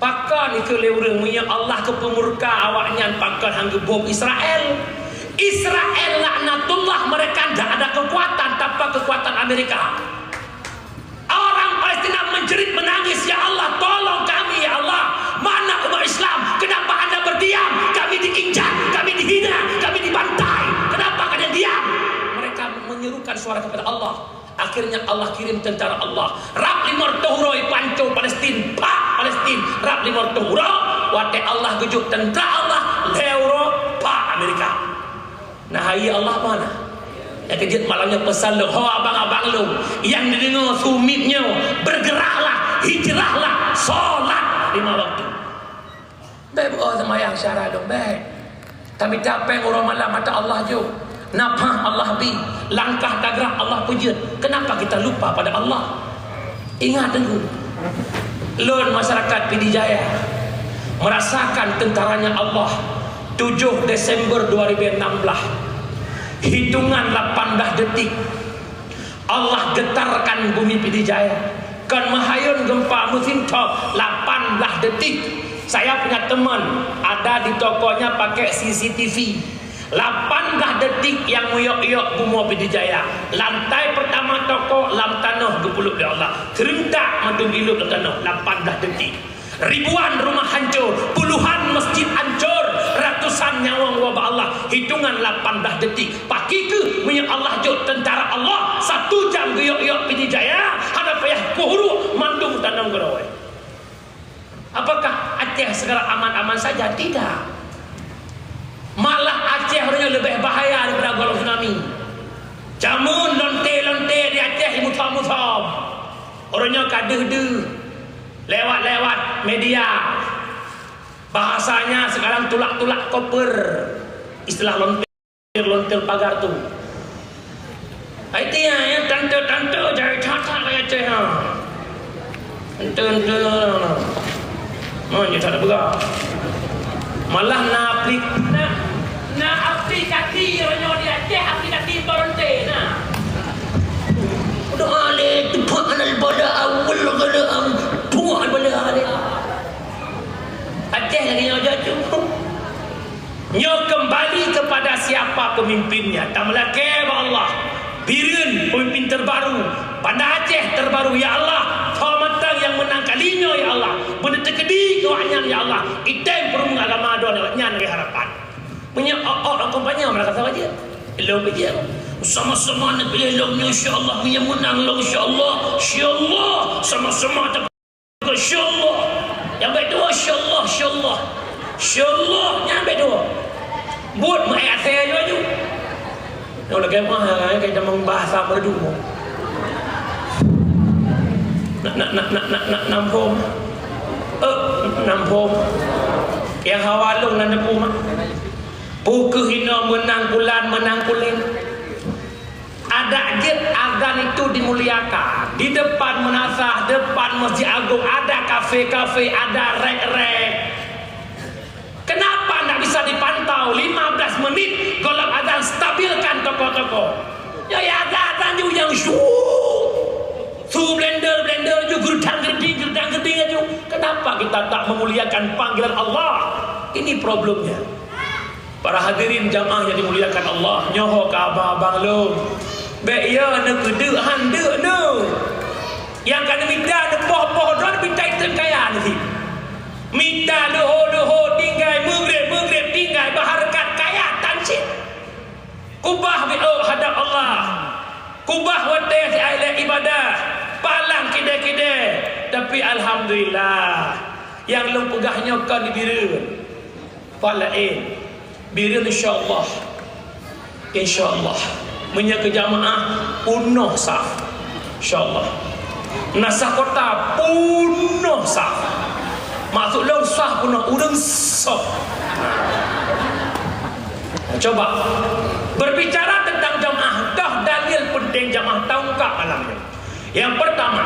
Pakon ikeu lé ureuëng, meunyoe Allah geupeumurka awaknyan, pakon han geubom Israel? Israel laknatullah, mereka ndak ada kekuatan tanpa kekuatan Amerika. Orang Palestina menjerit menangis, "Ya Allah, tolong kami, ya Allah. Mana umat Islam? Kenapa Anda berdiam? Kami diinjak, kami dihina, kami dibantai. Kenapa kalian diam?" Mereka menyerukan suara kepada Allah. Akhirnya Allah kirim tentara Allah. Rab limong reutôh uroe ipanco Palestin, pak Palestin. Rab limong reutôh uroe, watée Allah geujok tentara Allah, lhée uroe, pak Amerika. Nah, hai Allah mana? Nyang keujeuet malam nyoe pesan lôn, ho abang-abang lôn, nyang neudeungoe sumiet nyoe, bergeraklah, hijrahlah, solat lima waktu. Bék beuoh seumayang syara dong, bék. Tamita péng uroe malam ata Allah jok. Nafah Allah bi, langkah tagrak Allah peujeuet. Kenapa kita lupa pada Allah? Ingat Teungku. Lôn masyarakat Pidie Jaya merasakan tentaranya Allah tujuh Desember dua ribu enam belas. Hitungan lapan belas detik. Allah getarkan bumi Pidie Jaya. Kon meuhayôn gempa musim top, lapan belas detik. Saya punya teman ada di tokonya pakai C C T V. Lapan belas detik nyang meuyok-yok bumoe Pidie Jaya. Lantai pertama toko lam tanoh geupeuleuk lé Allah. Serentak mandum ilup lam tanoh, lapan belas detik. Ribuan rumah hancur, puluhan masjid hancur, ratusan nyawöng woe bak Allah, hitungan lapan belas detik. Pakri keuh meunyoe Allah jok tentara Allah, satu jam geuyok-yok Pidie Jaya, hana payah kuhuru mandum tanong geurawai. Apakah Aceh segala aman-aman saja? Tidak. Malah Aceh uroe nyoe leubeh bahaya daripada gohlom tsunami. Jameun lonte-lonte di Aceh imusom-musom. Uroe nyoe ka deuh-deuh. Lewat-lewat media. Bahasanya sekarang tulak-tulak koper. Istilah lonte-lonte pagar tu. Ai tiang ya, tante-tante jai that-that kaya Aceh ha. Tante-tante. Mon je tak ada peugah. Malah na aplik-, na, na aplikasi uroe nyoe di Aceh, aplikasi lonte na. Udah ale tupak anal bala awal kala am tupak bala ale. Aceh lagi nyoe jatuh. Nyoe kembali kepada siapa pemimpinnya. Tameulakée bak Allah. Bireuen pemimpin terbaru. Banda Aceh terbaru, ya Allah. Soe mantong nyang meunang kali nyoe, ya Allah. Beuneuteukeudiek awaknyan, ya Allah. Item peurumoh agama droe awaknyan lagée harapan. Meunyoe ôk-ôk lam kampanye, mereka kata aja. Lom aja. Sama-sama nak pilih lom nyoe, insya Allah. Meunyoe meunang lom, insya Allah. Insya Allah. Sama-sama tak Insya Allah. Nyang bèk tuwo, insya Allah, insya Allah. Insya Allah, nyang bèk tuwo. Buet meu'èk asèe aju-aju. Nyoe lagèe mah, eh, kita membahasa merdu. Nak, nak, nak, nak, nak, nak, nampung. Eh, nampung. Nyang hawa lôn nan teupeu mah. Peu kheueh inoe meunang pulan, meunang pulen. Adak jeuet azan itu dimuliakan. Di depan meunasah, depan Masjid Agung, ada kafe-kafe, ada rek-rek. Kenapa ndak bisa dipantau lima belas menit gohlom azan, stabilkan toko-toko? Ya, ya, azan-azan ju nyang syuuh. Su blender-blender ju, geurdang-gerding, geurdang-gerding aju. Kenapa kita tak memuliakan panggilan Allah? Ini problemnya. Para hadirin jamaah yang dimuliakan Allah, nyoe ho keu abang-abang lôn. Bèk yo neukeudeuk han deuk neuh. Nyang ka neumita neupoh-poh droe neumita item kaya neuh. Mita leuho-leuho tinggai, meugreb-meugreb tinggai, beuhareukat kaya tan cit. Kubah beuôt hadab Allah. Kubah watèe siat lé ibadah. Palang kidée-kidée. Tapi alhamdulillah, nyang lôn peugah nyoe kon di Bireuen. Pat laén, Bireuen insya Allah. Insya Allah. Meunyoe keu jamaah, peunoh saf. Insya Allah. Na saf kota, peunoh saf. Maksud lôn saf peunoh, ureuëng saf. Coba. Berbicara tentang jamaah, dah dalil penting jamaah taungkap malam nyoe. Yang pertama,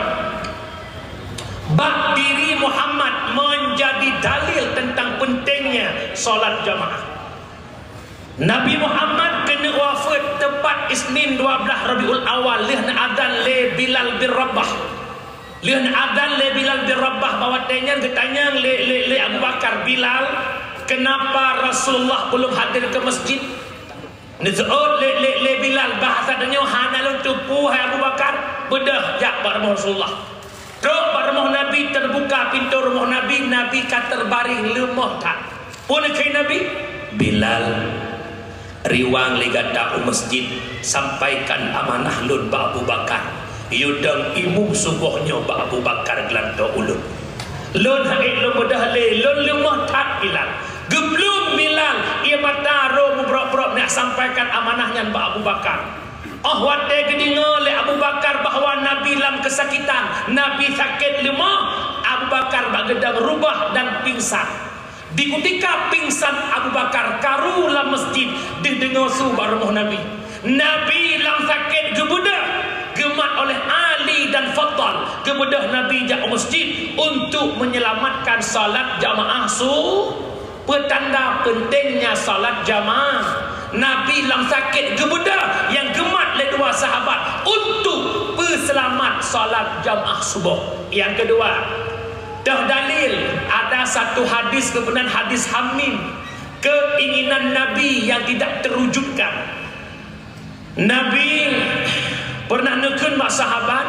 bak diri Muhammad menjadi dalil tentang pentingnya salat jamaah. Nabi Muhammad keuneuk wafeuet teupat Isnin dua blaih Rabiul Awal, lheueh neuadan lé Bilal bin Rabah. Lheueh neuadan lé Bilal bin Rabah, bak watée nyan geutanyong lé, lé, lé Abu Bakar, "Bilal, kenapa Rasulullah belum hadir ke masjid?" Neuseuôt lé, lé, lé Bilal, "Bahasa tanyoe hana lôn teupeu, hai Abu Bakar, beudôh jak bak rumoh Rasulullah." Trok bak rumoh Nabi, teubuka pintoe rumoh Nabi, Nabi ka teubaréng leumoh that. Peue neukheun Nabi? "Bilal, riwang lé gata u masjid, sampaikan amanah lôn bak Abu Bakar. Yue dong imum suboh nyoe bak Abu Bakar geulantoe ulôn." Lôn han ék lôn beudôh lé, lôn leumoh that Bilal. Geuplueng Bilal, ié mata rô meubrok-brok, nak sampaikan amanah nyan bak Abu Bakar. Óh watée geudeungoe lé Abu Bakar bahwa Nabi lam keusakitan, Nabi sakét leumoh, Abu Bakar bak geudong rubah dan pingsan. Di kutika pingsan Abu Bakar, karu lam masjid, deuh deungoe su bak rumoh Nabi. Nabi lam sakét geubeudôh, geumat oleh Ali dan Faddal, geubeudôh Nabi jak u masjid untuk menyelamatkan salat jamaah su-, Peutanda pentingnya salat jamaah. Nabi lam sakét geubeudôh nyang geumat lé dua sahabat untuk peuseulamat salat jamaah suboh. Nyang keudua, toh dalil, ada satu hadis, keumudian hadis hamim, keinginan Nabi yang tidak terwujudkan. Nabi peureunah neukheun bak sahabat,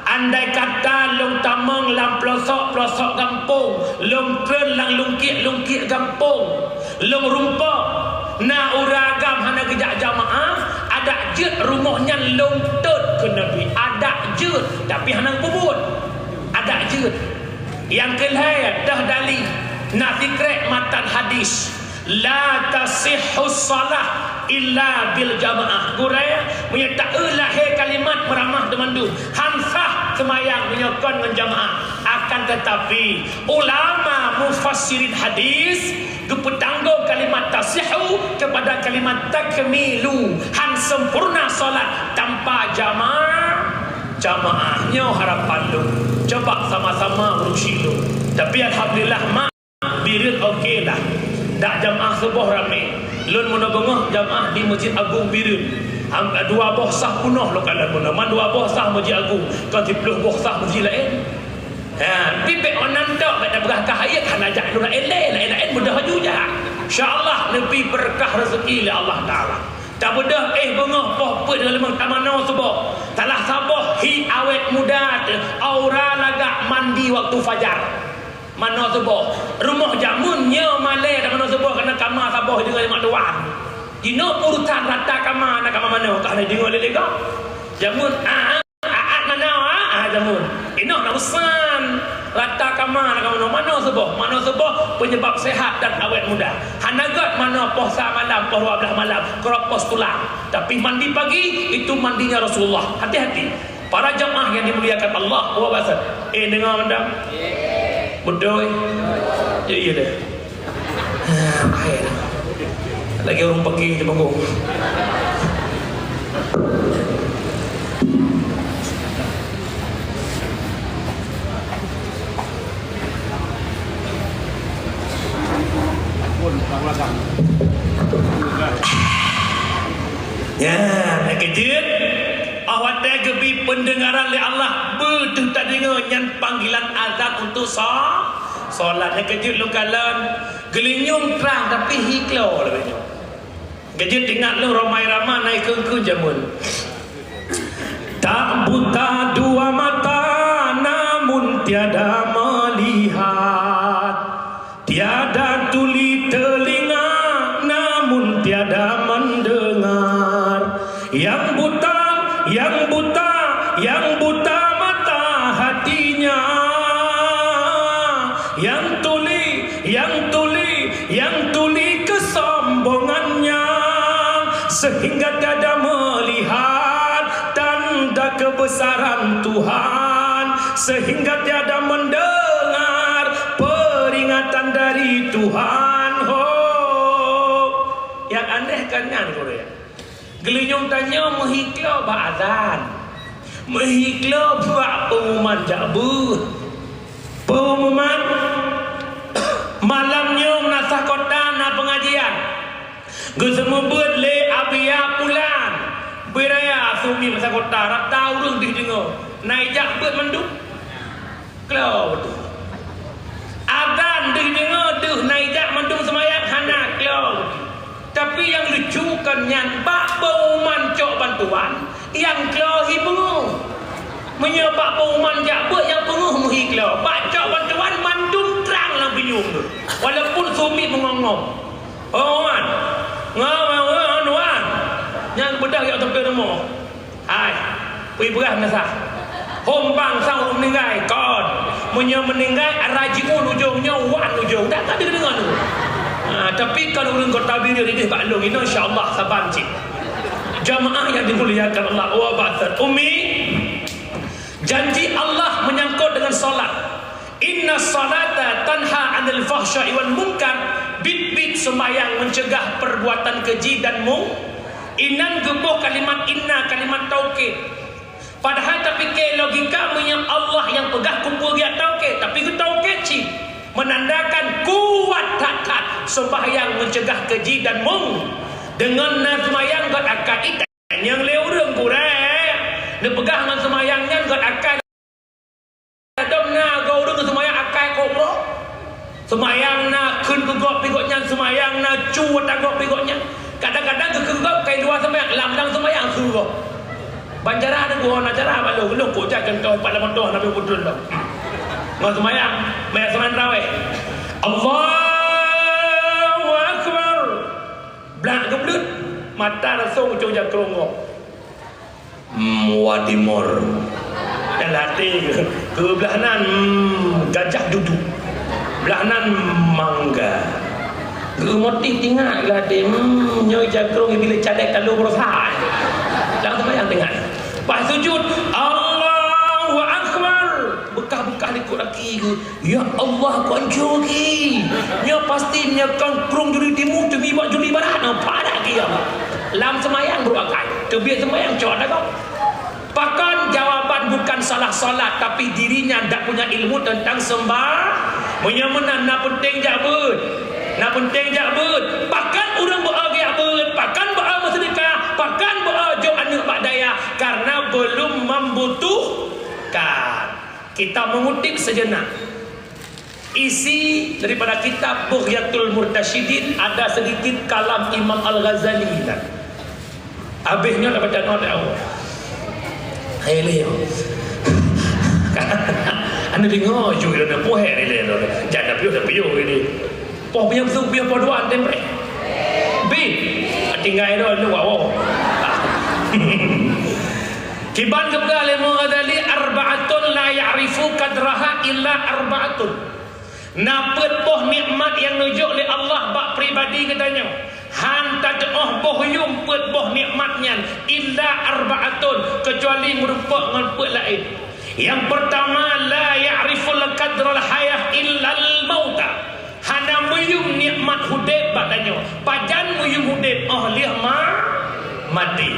"Andai kata lôn tamong lam peulosok-peulosok gampông, lôn treun lam lungkiek-lungkiek gampông, lôn rumpok, na ureuëng agam hana geujak jamaah, adak jeuet rumoh nyan lôn tot," kheun Nabi. Adak jeuet, tapi hana geupeubuet. Adak jeuet. Nyang keu lhée, toh dalil, na sikrek matan hadis. "La tasihhus shalah illa bil jamaah." Gurée, meunyoe taeu lahé kalimat meuramah teumandum, han sah seumayang meunyoe kon ngon jamaah. Akan tetapi, ulama mufassirin hadis geupeutanggong kalimat tasihhu kepada kalimat takmilu, han sempurna salat tanpa jama-, jamaah. Nyoe harapan lôn, coba sama-sama urusi lôn. Tapi alhamdulillah, ma- Bireuen oke lah. Dak jamaah suboh ramé. Lôn meunoe beungoh jamaah di Masjid Agung Bireuen. Ham-, dua boh sah peunoh lôn kalon meunoe. Man dua boh sah Masjid Agung, kon siplôh boh sah masjid laén. Ha, tapi bék onan tok, bék tapeugah kah ayat, hana jak lôn laén lé, laén-laén mudah aju jak. Insya Allah, neubri beureukat raseuki lé Allah Taala. Tabeudôh éh beungoh poh peuet deungon limong tamanoe suboh. Salah saboh hi awét muda teuh, aura lagak mandi waktu fajar. Manoe suboh, rumoh jameun nyoe malée tamanoe suboh keunan kama saboh deungon mak tuan. Jinoe urusan rata kama na kama manoe ka hana deungoe lé lé gob. Jameun, a, a, aat manoe, a, a, jameun. Inoe na urusan rata kama na kama manoe, manoe suboh, manoe suboh penyebab sehat dan awet muda. Hana göt manoe poh sa malam, poh dua belas malam, keropos tulang. Tapi mandi pagi, itu mandinya Rasulullah. Hati-hati. Para jamaah yang dimuliakan Allah, Allah bahasa. Eh, dengar anda? Betul? Ya, iya deh. Hai. Lagi ureuëng pagi di panggung. Ya, nyang keujeuet, óh watée geubri peundeungaran lé Allah, beuteuh tadeungoe nyan panggilan azan untuk so-, solat. Nyang keujeuet lôn kalon, geulinyueng trang, tapi hi klo lagée nyoe. Keujeuet ingat lôn Rhoma Irama na ikheun-kheun jameun. Tak buta dua mata, namun tiada melihat. Tiada tuli telinga, namun tiada mendengar. Yang buta, yang buta, yang buta mata hatinya. Yang tuli, yang tuli, yang tuli kesombongannya. Sehingga tiada melihat tanda kebesaran Tuhan, sehingga tiada mendengar peringatan dari Tuhan. Ho! Nyang aneh kan nyan, gurée. Geulinyueng tanyoe meuhiklo bak azan, meuhiklo bak peumuman jak beuet. Peumuman, malam nyoe na sa kota na peungajian. Geuseumeubeuet lé Abuya Pulan, Abuya Sumi masa kota, rata ureuëng deuh deungoe, na ijak beuet mandum. Klo beutôi. Azan deuh deungoe deuh na ijak mandum seumayang hana klo beutôi. Tapi nyang lucu kon nyan bak peumuman cok bantuan, nyang klo hi beungoh. Meunyoe bak peumuman jak beuet nyang beungoh meuhiklo, bak cok bantuan mandum trang lam binyueng tu. Walaupun Sumi meungong-ngong. Oh, wan. Ngo, wan, wan, wan. Nyang beudôh jak teupeu rumoh. Hai, pui beurah meusah. Hom bang sang ureuëng meuninggai, kon. Meunyoe meuninggai, rajiun ujong nyoe, wan ujong. Dak ka deungoe tu. Ha, tapi kon ureuëng Kota Biri rideh bak lôn, inoe insya Allah saban cit. Jamaah yang dimuliakan Allah, wa batat. Umi, janji Allah menyangkut dengan salat. Inna salata tanha 'anil fahsya'i wal munkar, bit-bit seumayang meuncegah perbuatan keji dan mung-, inan geuboh kalimat inna, kalimat taukid. Padahai tapike logika meunyoe Allah nyang peugah kupeue geutaukid, tapi geutaukid cit, menandakan kuat that-that seumayang meuncegah keji dan mung-, deungon na seumayang göt akai. Nyang lé ureuëng gurée neupeugah ngon seumayang nyan göt akai. Dom na goe ureuëng seumayang akai kobro. Seumayang na kheun keu gob pih gobnyan, seumayang na cu ata gob pih gobnyan. Kadang-kadang geukheun gob kai dua seumayang, lam-lam seumayang kheun gob. Ban cara ada guna cara bak lôn, lôn kok jak contoh pat lam moto Nabi Putrun lom. Ngon seumayang, maya seumayang tarawih. Allahu Akbar. Blak geubleut, mata langsung ucok jak keurong gob. Hmm, Wadimor. Dan até ke, keu blah nan, hmm, gajah duduk. Blah nan, mangga. Geumotif ingat lah até, hmm, nyoe jakrong bila cadek kalau berusaha. Langsung bayang tengah. Pas sujud, Allahu Akbar. Bekah-bekah likot laki ke. Ya Allah, kon juri. Nyoe pasti nyoe kon krong juri timu teumi bak juri barat. Nampak tak dia? Lam semayang bro akai. Teubiet semayang cok dah kau. Pakon jawaban bukan salah salat, tapi dirinya dak punya ilmu tentang sembah. Meunyoe meunan na penting jak beuet. Na penting jak beuet. Pakon ureuëng beu jak beuet, pakon beu meusedekah, pakon beu jok aneuëk bak dayah karena belum membutuhkan. Kita mengutip sejenak isi daripada kitab Bughyatul Murtasyidin, ada sedikit kalam Imam Al-Ghazali kan. Habis nyoe dah baca nyoe dah. Hai lé. Anu dengar ju dah poh hai lé. Jangan dah piôh dah piôh ini. Poh piôh tu piôh poh dua tem preh. Bi. Tinggai dah lu wow. Kiban geupeugah lé Imam Ghazali, "Arba'atun la ya'rifu qadraha illa arba'atun." Na peuet boh nikmat nyang neujok lé Allah bak pribadi geutanyoe. Han tateuoh boh yum peuet boh nikmat nyan, illa arba'atun, keucuali meurumpok ngon peuet laén. Nyang peurtama, la ya'riful qadral hayah illal mauta. Hana meuyum nikmat udeb bak tanyoe. Pajan meuyum udeb? Óh lheueh ma-, maté.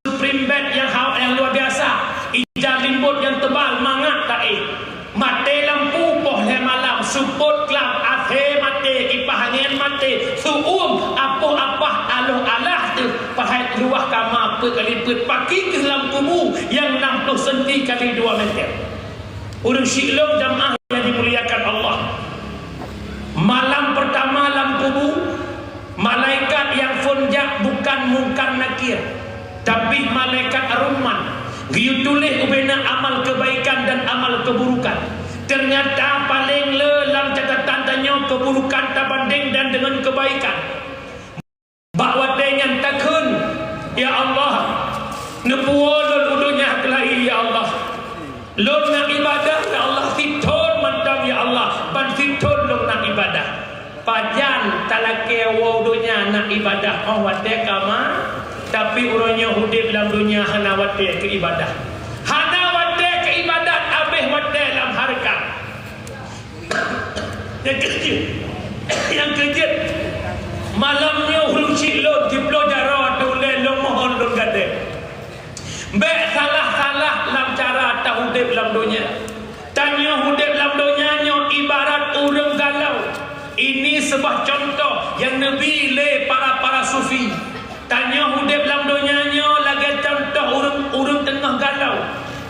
Supreme bed nyang hawa nyang luar biasa, ija limbot nyang tebal mangat taéh. Maté lampu poh lhée malam, seupôt klam, AC maté, kipah angén maté, su'uem, apoh apah, aloh alah teuh, pahai luwah kama peuet kali peuet, paki keuh lam kubu nyang nam ploh senti kali dua meter. Ureuëng syik lôn jamaah nyang dimuliakan Allah. Malam peurtama lam kubu, malaikat nyang phon jak bukan Mungkar Nakir, tapi malaikat Ar-Rahman. Geuyue tuléh ubena amal keubaikan dan amal keuburukan. Teunyata paleng le lam catatan tanyoe keuburukan tabandeng dan deungon keubaikan. Bak watée nyan takheun, "Ya Allah, neupuwoe lôn u donya keulayi, ya Allah. Lôn na ibadah, ya Allah, sithon mantong, ya Allah, ban sithon lôn na ibadah." Pajan talakée woe u donya na ibadah óh watée ka ma-, Tapi uroe nyoe udeb lam donya hana watée keu ibadah. Hana watée keu ibadat, abéh watée lam hareukat. Nyang keujeuet, nyang keujeuet, malam nyoe ulôn cit lôn siploh jaroe ateueh ulée lôn mohon lôn gadée. Bék salah-salah lam cara taudeb lam donya. Tanyoe udeb lam donya nyoe ibarat ureuëng galau. Ini sebuah contoh nyang neubi lé para-para sufi. Tanyoe udeb lam donya nyoe lagée contoh ureuëng, ureuëng teungoh galau,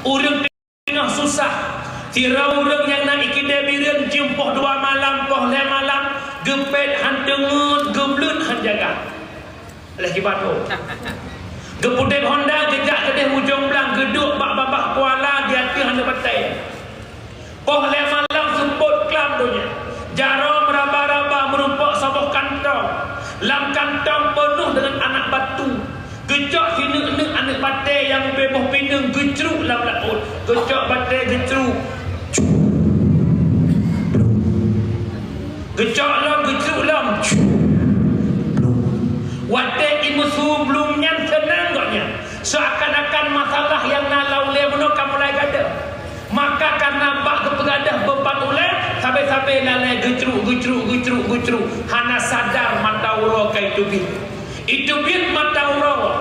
ureuëng teungoh susah. Sidroe ureuëng nyang na ikidée bireuen jeuem poh dua malam, poh lhée malam, geupét han teungeut, geubleuen han jaga. Lheueh kiban ho. Geupudeb honda, geujak keudeh ujong blang, geuduek bak babah kuala, di ateueh hana batée. Poh lhée malam seupôt klam donya. Jaroe meuraba-raba meurumpok saboh kantong. Lam kantong peunoh deungon anak batu. Geucok sineuk-neuk aneuk batée nyang ubé boh pineung geucruk lam laôt. Geucok batée geucruk. Geucok lom, geucruk lom. Watée imeusu blum nyan seunang gobnyan. Seuakan-akan masalah nyang na lam ulée bunoe ka mulai gadôh. Maka kareuna bak geupeugadôh beuban ulée, sabe-sabe lalée geucruk, geucruk, geucruk, geucruk, hana sadar mata uroe ka iteubiet. Iteubiet mata uroe,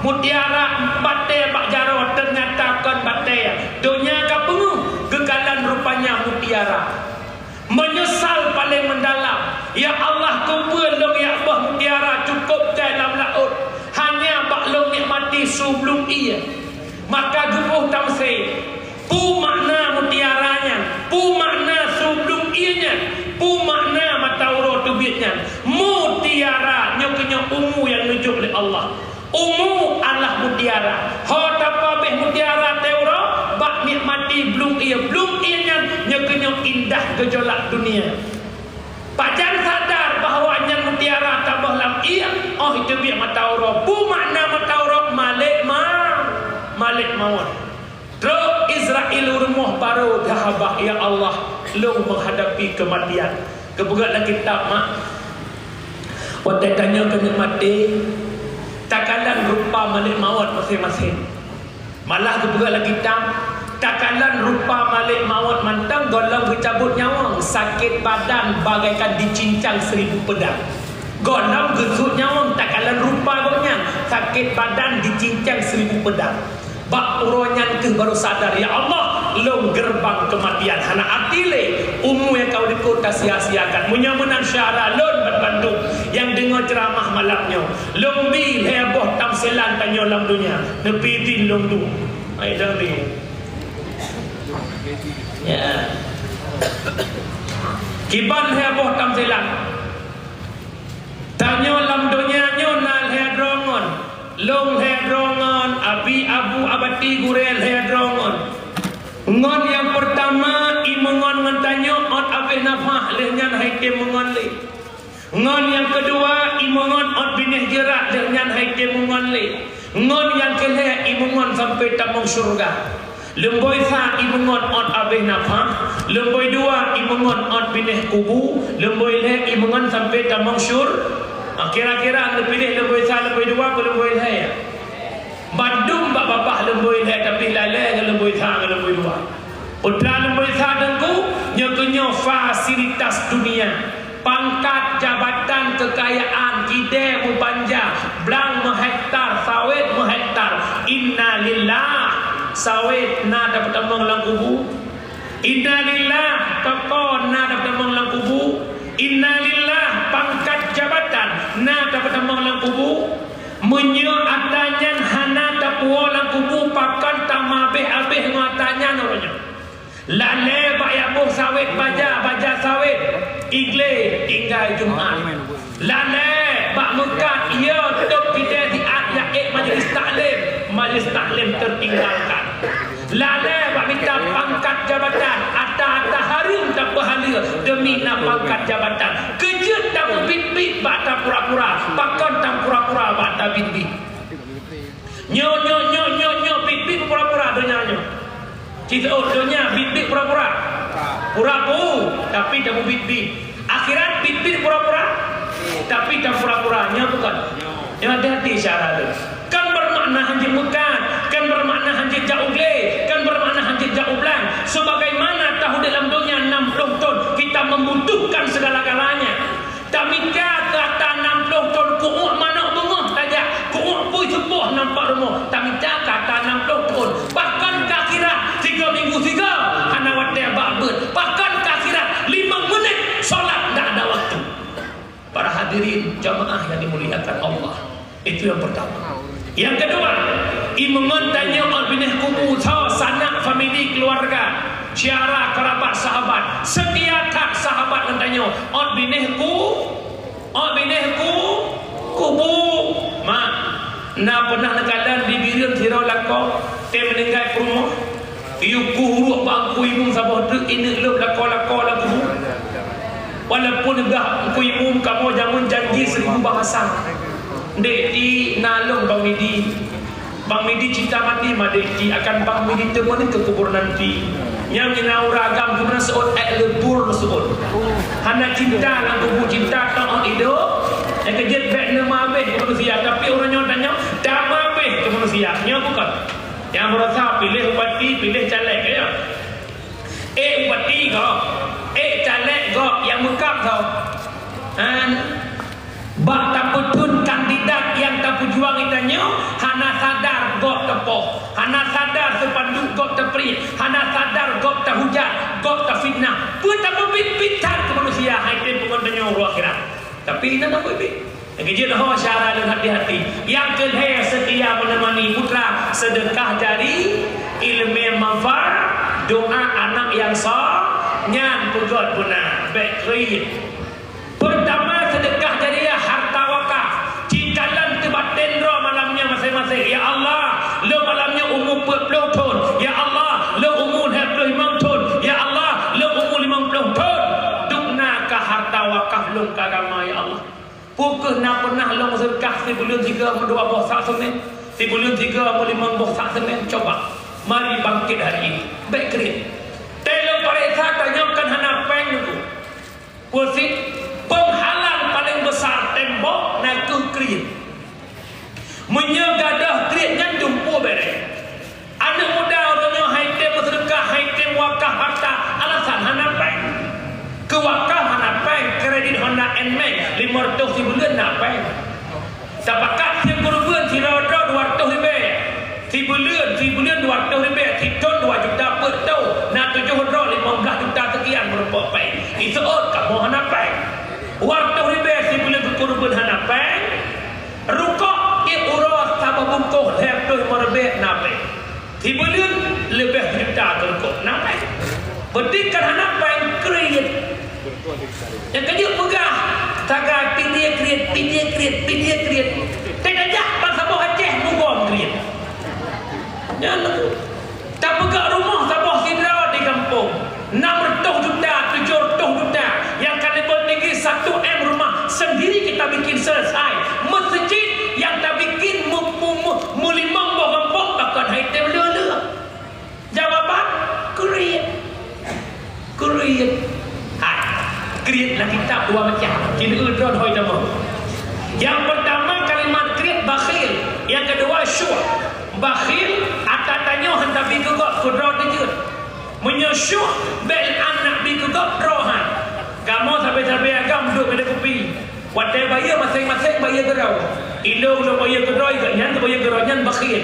mutiara batée bak jaroe teunyata kon batée. Donya ka peungeuh geukalon rupanya mutiara. Meunyeusal paleng meudalam, "Ya Allah, keupeue lôn jak boh mutiara cukôp jai lam laôt, hanya bak lôn nikmati su blum ié?" Maka geuboh tamse, peue makna mutiara nyan, peue makna su blum ié nyan, peue makna mata uroe teubiet nyan. Mutiara nyoe keunyoe umu nyang neujok lé Allah. Umu adalah mutiara. Ho tapabeh mutiara teuroe bak nikmati blum ié. Blum ié nyan nyoe keunyoe indah geucok lam donya. Pajan sadar bahwa nyan mutiara taboh lam ié, óh iteubiet mata uroe. Peue makna mata uroe? Malek ma-, malek mawöt. Trok Israel u rumoh barô, "Ya Allah, lôn meuhadapi keumatian." Geupeugah lam kitab, mak, watée tanyoe keuneuk maté, takalon rupa malek mawöt maséng-maséng. Malah geupeugah lam kitab, takalon rupa malek mawöt mantong gohlom geucabot nyawöng, sakét badan bagaikan dicincang seribu pedang. Gohlom geusut nyawöng takalon rupa gobnyan, sakét badan dicincang seribu pedang. Bak uroe nyan keuh barô sadar, "Ya Allah, lôn geureubang keumatian, hana até lé, umu nyang ka likot tasia-siakan." Meunyoe meunan syedara lôn banmandum nyang deungoe ceuramah malam nyoe, lôn bi lhée boh tamsilan tanyoe lam donya, neubi dhin lôn duek. Ai dang deh. Ya. Kiban lhée boh tamsilan. Tanyoe lam donya nyoe na lhée droe ngon, lôn lhée droe ngon, Abi Abu Abati gurée lhée droe ngon. Ngon nyang peurtama, i meungon ngon tanyoe ôt abéh nafah, lheueh nyan hai tem meungon lé. Ngon nyang keudua, i meungon ôt binéh jeurat, lheueh nyan hai tem meungon lé. Ngon nyang keulhée, i meungon sampoe tamong syeuruga. Lumboi sa i meungon ôt abéh nafah, lumboi dua i meungon ôt binéh kubu, lumboi lhée i meungon sampoe tamong syur-, ah, kira-kira neupiléh lumboi sa, lumboi dua, keu lumboi lhée. Bandum bak babah lumboi lhée, tapi lalée ngon lumboi sa ngon lumboi dua. Putra lumboi sa teungku, nyoe keunyoe fasilitas dunia. Pangkat, jabatan, keukayaan, kidée meubanja, blang meuhektar, sawét meuhektar. Innalillah, sawét na tapeutamong lam kubu. Innalillah, toko na tapeutamong lam kubu. Innalillah, pangkat jabatan na tapeutamong lam kubu. Meunyoe atra nyan hana tapuwoe lam kubu, pakon tamabeh-abeh ngon atra nyan uroe nyoe. Lalée bak jak boh sawét baja, baja sawét, iglé tinggai Jumat. Lalée bak meukat, yo, tôb kidée siat jak ék majlis taklim, majlis taklim teutinggalkan. Lalée bak mita pangkat jabatan, atra-atra hareuem tapeuhaleue deumi na pangkat jabatan. Keujeuet tamubiet-biet bak tapura-pura, pakon tapura-pura bak tabiet-biet. Nyoe, nyoe, nyoe, nyoe, nyoe, biet-biet pura-pura donya nyoe. Cit, oh, donya biet-biet pura-pura. Pura-pu, tapi tamubiet-biet. Akhirat biet-biet pura-pura, tapi tapura-pura. Nyoe bukon? Nyoe hati-hati syedara lôn. Nah, hanjeuet meukat, kan bermakna hanjeuet jak u glé, kan bermakna hanjeuet jak u blang. Sebagaimana tahu dalam dunia enam puluh tahun kita membutuhkan segala-galanya. Tamita kata enam puluh tahun ku'uek manok beungoh tajak, ku'uek pui seupôh nampak rumoh. Tamita kata enam puluh tahun, bahkan ka akhirat tiga minggu tiga hana watée bak beuet, bahkan ka akhirat lima menit salat tidak ada waktu. Para hadirin jamaah yang dimuliakan Allah, itu yang pertama. Yang kedua, imeungon tanyoe ot binéh kubu, tho sanak famili keluarga, syara kerabat sahabat, setia that sahabat ngon tanyoe ot binéh ku, ot binéh ku, kubu. Mak, na pernah neukalon di Bireuen sidroe lakoe, teuh meuninggai peurumoh? Yue kuh uruek bak Teungku Imum saboh treuk ineuk lom lakoe-lakoe lam kubu. Walaupun gah Teungku Imum kamoe jameun janji seribu bahasa. Dek di na lom Bang Midi. Bang Midi cinta mati ma Dek di akan Bang Midi teumani ke kubur nanti. Nyang nyina uragam geumeuna seuôt ék leubur seuôt. Hana cinta lam kubu cinta tong idok. Nyang keujeuet bék neuma abéh keu manusia tapi ureuëng nyoe tanyoe dama abéh keu manusia. Nyoe bukon. Nyang beurasa piléh bupati, piléh caleg, ya. Eh bupati gob, eh caleg gob nyang meukab gob. Han, bak tapeuthon kandidat nyang tapeujuang geutanyoe hana sadar gob teupoh, hana sadar seupanduk gob teupriek, hana sadar gob tahujat, gob tafitnah. Peue tapeubit-bit that keu manusia hai tem peungon tanyoe uroe akhirat. Tapi inan aku ibi. Nyang keujeuet ho syara lôn hati-hati. Nyang keulhée seutia meuneumani putra, seudeukah jari, ileumé manfaat, doa anak nyang so, nyan peugét beuna, bék kriet. Peurtama seudeukah jariah harta wakaf. Ci kalon teubaten droe malam nyoe maséng-maséng, "Ya Allah, lôn malam nyoe umu peuet ploh thon. Ya Allah, lôn umu lhée ploh limong thon. Ya Allah, lôn umu limong ploh thon." Dubna ka harta wakaf lôn keu agama, ya Allah. Peu kheueh na peunah lôn seudeukah sibuleuen sigoe meudua boh sak seumén, sibuleuen sigoe meulimong boh sak seumén? Coba, mari bangkét hari ini. Bék kriet. Tée lôn pareksa tanyoe kan hana péng nunggu. Peue sit? Peunghalang paleng besar tembok na kheueh kriet. Meunyoe gadôh kriet nyan dumpeue béré. Aneuëk muda uroe nyoe hai tem meuseudeukah, hai tem wakaf harta, alasan hana péng. Keu wakaf hana péng, kredit Honda Nmax lima ratus sibuleuen na péng. Tapakat sikureubeuen sidroe droe dua ratus ribée. Sibuleuen, sibuleuen dua ratus ribée, sithon dua juta peuet thon, na tujoh droe limong blaih juta seukian meurumpok péng. Iseuôt kamoe hana péng. Dua ratus ribée sibuleuen sikureubeuen hana péng. Rukok ék uroe saboh bungkôh lhée ploh limong ribée na péng. Sibuleuen leubeh juta keu rukok na péng. Beuti kan hana péng kriet. Nyang keujeuet peugah, taga pidie kriet, pidie kriet, pidie kriet. Teuka jak ban saboh Aceh mugom kriet. Nyan tapeugah rumoh saboh sidroe di gampông, enam ratus juta, tujoh ratus juta, nyang ka level tinggi satu M rumah sendiri kita bikin selesai. Masjid nyang tabikin mu-, mu-, mu-, meulimong boh gampông bahkan hai tem le-le. Jawaban, kriet. Kriet. Hai, kriet lam kitab dua macam. Kira droe hoi nama. Yang pertama kalimat kriet bakhil, yang kedua syuh. Bakhil, ata tanyoe hana bi keu gob keu droe teujeuet. Meunyoe syuh, bék aneuk bi keu gob droe han. Kamoe sabe-sabe agam duek meudeh kupi. Watée bayeue maséng-maséng bayeue keudroe. Ilôn lôn bayeue keudroe, gobnyan geubayeue keudroe nyan bakhil.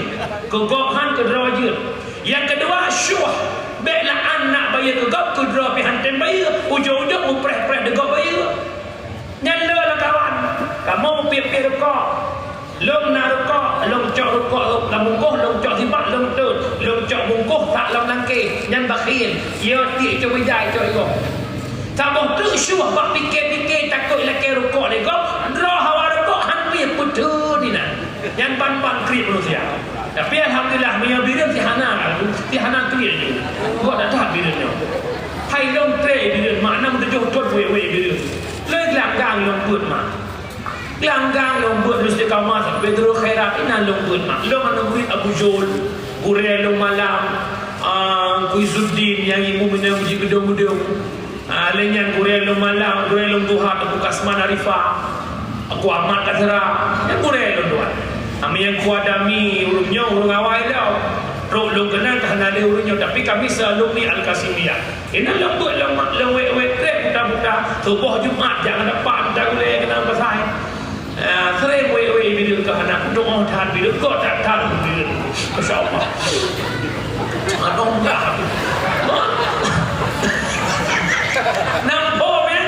Keu gob han keudroe jeuet. Nyang keudua syuh, bék lam aneuk bayeue keu gob keudroe pih han tem bayeue, ujong-ujong mupreh-preh di gob bayeue. Nyan le lam kawan, kamoe mupiep-piep rukok. Lôn na rukok, lôn cok rukok lam bungkôh, lôn cok sibak lôn teuet, lôn cok bungkôh sak lam langkée, nyan bakhil, yo tiek cok bijai cok igoe. Saboh treuk syuh bak pike-pike takot ilakée rukok lé gob, droe hawa rukok han piep peuteun inan. Nyan ban-ban kriet manusia. Tapi alhamdulillah meunyoe Bireuen si hana, si hana kriet nyoe. Gob that-that Bireuen nyoe. Hai lôn tré Bireuen, makna meutujoh thon wék-wék Bireuen. Lôn glang-glang lôn beuet mak. Glang-glang lôn beuet lôn istiqamah sampai Darul Khairat inan lôn beuet mak. Lôn aneuk murit Abu Jol, gurée lôn malam, ah, Teungku Izzuddin nyang ibu meunyoe uji geudong-geudong. Ah, lé nyan gurée lôn malam, gurée lôn tuha Teungku Kasman Arifah, Teungku Ahmad Kasra, nyan gurée lôn tuha. Kami nyang kuadami ureuëng nyoe ureuëng awai lom. Trok lôn keunan ka hana lé ureuëng nyoe, tapi kami seualumni Al-Qasimiyah. Inan lôn beuet lôn, lôn wék-wék trép buta-buta. Suboh Jumat jak ngon dapat buta gulée keunan pasai. Ah, sering wék-wék bileuen ka hana kudoh that bileuen, kok that that bileuen. Masya Allah. Aduh, dah. Nampak, eh?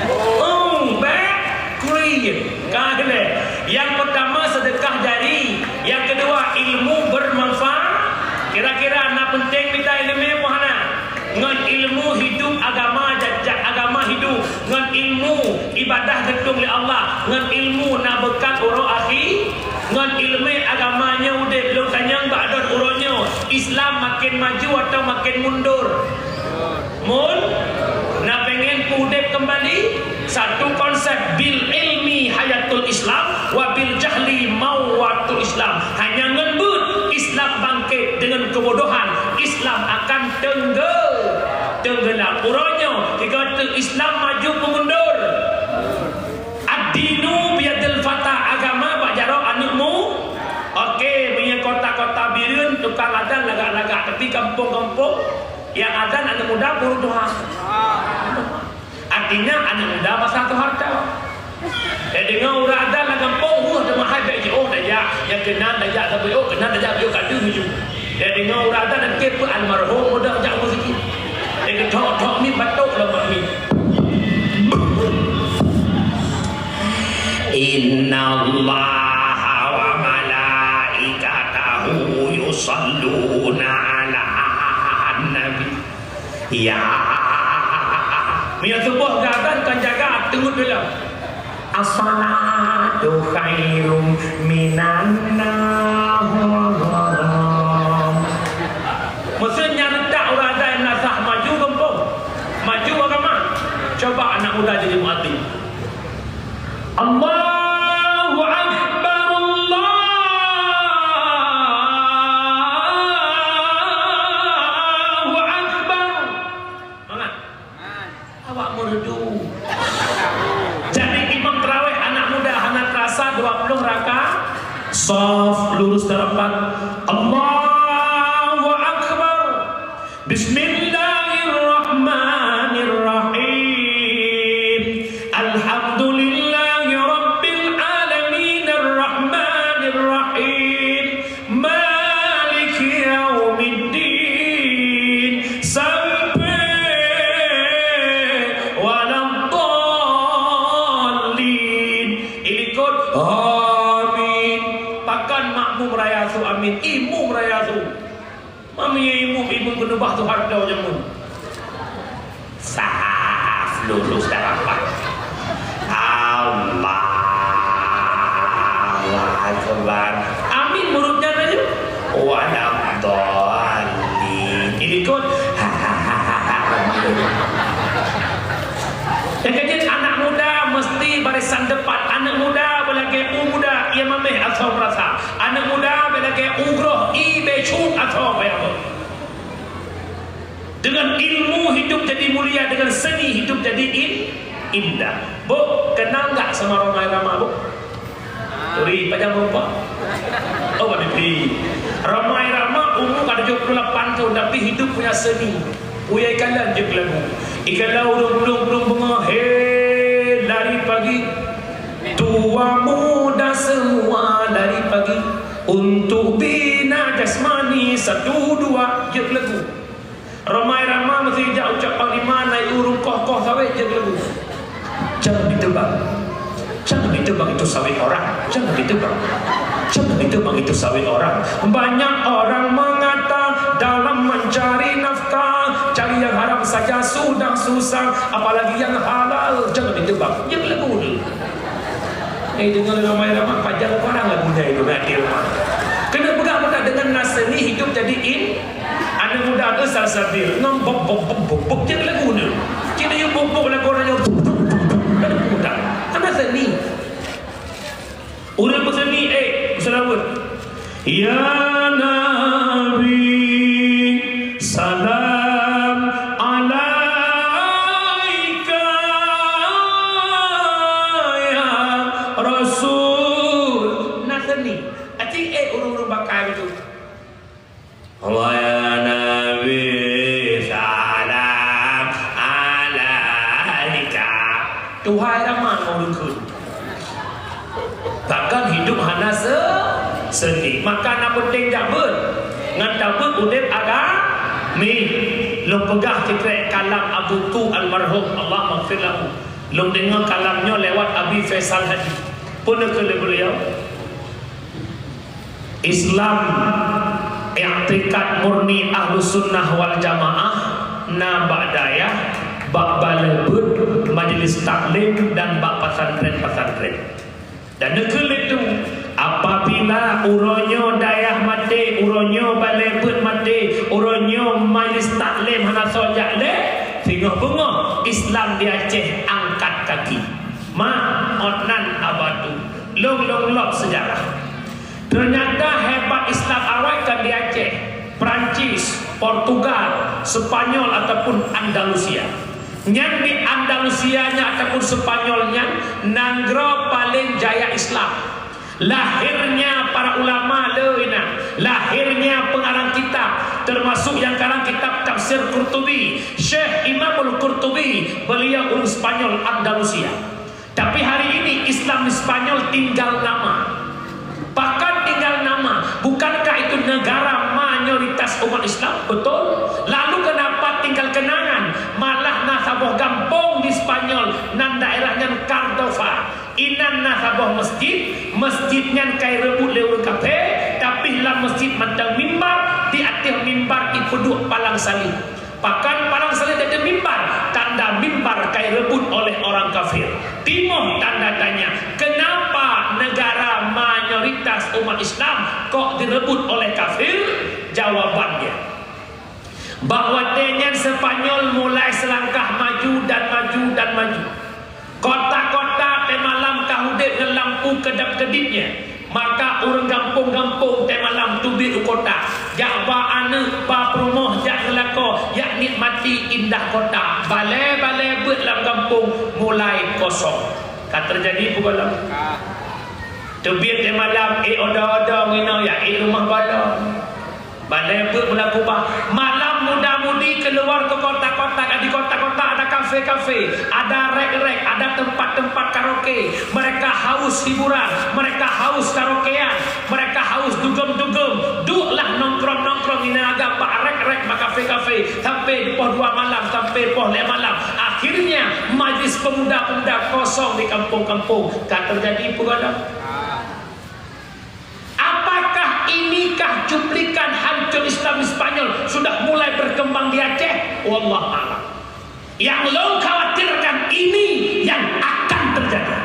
Hmm, baik. Kuri. Ka lheueh. Yang pertama, sedekah jari. Yang kedua, ilmu bermanfaat. Kira-kira na penting mita ileumé peue hana? Ngon ilmu hidup agama, jajak agama hidup. Ngon ilmu ibadah geutueng lé Allah. Ngon ilmu na beukat uroe akhi. Ngon ileumé agama nyoe udép lôn tanyong bak droe uroe nyoe. Islam makin maju atau makin mundur? Mun na pengen udép kembali, satu konsep, bil ilmi hayatul Islam, wa bil jahli mawatul Islam. Hanya ngon beuet Islam bangkit, dengan kebodohan Islam akan tengge-, tenggelam. Uroe nyoe, tiga tu Islam maju pemundur. Ad-dinu biyadil fata, agama bak jaroe aneuk mu-, Oke, meunyoe kota-kota Bireuen tukang adan lagak-lagak, tapi kampung-kampung nyang adan aneuk muda peurunoe tuha. Artinya aneuk muda masa tuha tau. Eh, deungoe ureuëng adan lam kampung, wah, teuma hai bèk jiôh tajak, nyang keunan tajak sabe jiôh, keunan tajak jiôh ka deuh ju. Eh, deungoe ureuëng adan, até peuet almarhum muda jak meuseujid. Eh, geuthok-thok mi batok lom mi. Innallaha wa malaikatahu yusalluna 'alan nabi. Ya. Meunyoe suboh gata kon jaga teungeut dulu. As-salatu khairum minan naum. Meusé nyan tak ureuëng adan nasah maju gampông. Maju agama. Coba anak muda jadi muadzin. Allahu Akbar, Allahu Akbar. Mangat. Awak meurudu. Jadi imam tarawih anak muda hana terasa dua puluh rakaat. Saf lurus dan rapat. Allahu Akbar. Bismillahirrahmanirrahim. Alhamdulillahi rabbil alamin, arrahmanirrahim, maliki yaumiddin, sampai waladdallin. Ilikot, amin. Pakon makmum raya su amin, imum raya su. Mami imum-imum keuneubah tu hareuta jameun. Saf lurus dan rapat. Allahu Akbar. Amin murid nyan laju. Waladdallin. Ilikot. Amin. Nyang keujeuet aneuk muda meusti barisan depan. Aneuk muda beulagèe u muda, ia mamèh asoe meurasa. Aneuk muda beulagèe u groh, ie bèe cut asoe payah beuh. Dengan ilmu hidup jadi mulia, dengan seni hidup jadi in-, indah. Beuh, kenal nggak sama Rhoma Irama, beuh? Sorry, pajan meureumpok? Oh, Pak Diki. Rhoma Irama umur ka tujuh puluh lapan tahun, tapi hidup punya seni. Punya ikalon jeuet lagu. Ikalon ureueng-ureueng beungoh, he, lari pagi. Tua muda semua lari pagi. Untuk bina jasmani, satu, dua, jeuet lagu. Rhoma Irama meusti jak ucok panglima, naik ureueng koh-koh sawét, jeuet lagu. Jangan ditebang. Jangan ditebang itu sawit orang. Jangan ditebang. Jangan ditebang itu sawit orang. Banyak orang mengata dalam mencari nafkah, cari yang haram saja sudah susah, apalagi yang halal. Jangan ditebang. Jeuet lagu tu. Eh, deungoe lé Rhoma Irama, pajan barang lagu nyan itu, nggak dirhoma. Kena peugah-peugah dengan na seni hidup jadi in-, Aneuk muda tu Salsabila ngon bok, bok, bok, bok, bok, jeuet lagu nyoe. Cit yue bok, bok lagu nyoe. Aneuk muda. Hana seni. Ureueng beuseni, eh, beusalaweut. Ya Nabi, salam alaika ya Rasul. Na seni. Tuhan ramah ngon ureueng kheun. Bahkan hidup hana se-, sendi. Maka na peunteng jak beuet. Ngan tabeuet udeb agami. Lôn peugah sikrek kalam Abu Tu almarhum, Allah maghfir lahu. Lôn deungoe kalam nyoe lewat Abi Faisal Hadi. Peue neukheun lé beliau? Islam, i'tikad murni Ahlus Sunnah wal Jamaah na bak dayah, bak balée beuet, majelis taklim, dan bak pesantren-pesantren. Dan neukheun lé Tu, apabila uroe nyoe dayah maté, uroe nyoe balée beuet maté, uroe nyoe majelis taklim hana soe jak lé, singoh beungoh Islam di Aceh angkat kaki. Ma, ot nan Abatu, lôn-lôn lok seujarah. Ternyata hebat Islam awai kan di Aceh, Perancis, Portugal, Spanyol ataupun Andalusia. Nyan di Andalusia nyan ataupun Spanyol nyan nanggroe paleng jaya Islam. Lahirnya para ulama le inan, lahirnya pengarang kitab, termasuk yang karang kitab tafsir Qurtubi, Syekh Imamul Qurtubi, beliau ureueng Spanyol Andalusia. Tapi hari ini Islam di Spanyol tinggal nama. Bahkan tinggal nama, bukankah itu negara mayoritas umat Islam? Betul. Lalu kenapa tinggal kenangan? Malah na saboh gampông di Spanyol, nan daerah nyan Cardova. Inan na saboh masjid, masjid nyan kai reubot lé ureueng kafé, tapi lam masjid mantong mimbar, di ateueh mimbar ipeuduek palang salib. Pakan palang salib di ateueh mimbar, tanda mimbar kai reubot oleh orang kafir. Timoh tanda tanya, kenapa negara mayoritas umat Islam kok direbut oleh kafir? Jawabannya, bak watée nyan Spanyol mulai selangkah maju dan maju dan maju. Kota-kota teumalam ka udeb ngon lampu keudap-keudipnya. Maka ureuëng gampông-gampông teumalam teubiet u kota, jak ba aneuëk, ba peurumoh, jak ngeulako, jak nikmati indah kota. Balée-balée beuet lam gampông mulai kosong. Ka teujadi peue gohlom? Ka. Teubiet teumalam, ék odo-odo ngon inoe, jak ék rumoh balong. Balée beuet mula kubah. Malam muda-mudi keuluar keu kota-kota, di kota-kota ada kafe-kafe, ada rek-rek, ada tempat-tempat karaoke. Mereka haus hiburan, mereka haus karaokean, mereka haus dugem-dugem. Dueklah nongkrong-nongkrong inan agam bak rek-rek, bak kafe-kafe sampai poh dua malam, sampai poh lhée malam. Akhirnya majlis pemuda-pemuda kosong di kampung-kampung. Ka teujadi peue gohlom? Apakah inikah cuplikan hancur Islam di Spanyol sudah mulai berkembang di Aceh? Wallahu a'lam. Yang lôn khawatirkan ini yang akan terjadi.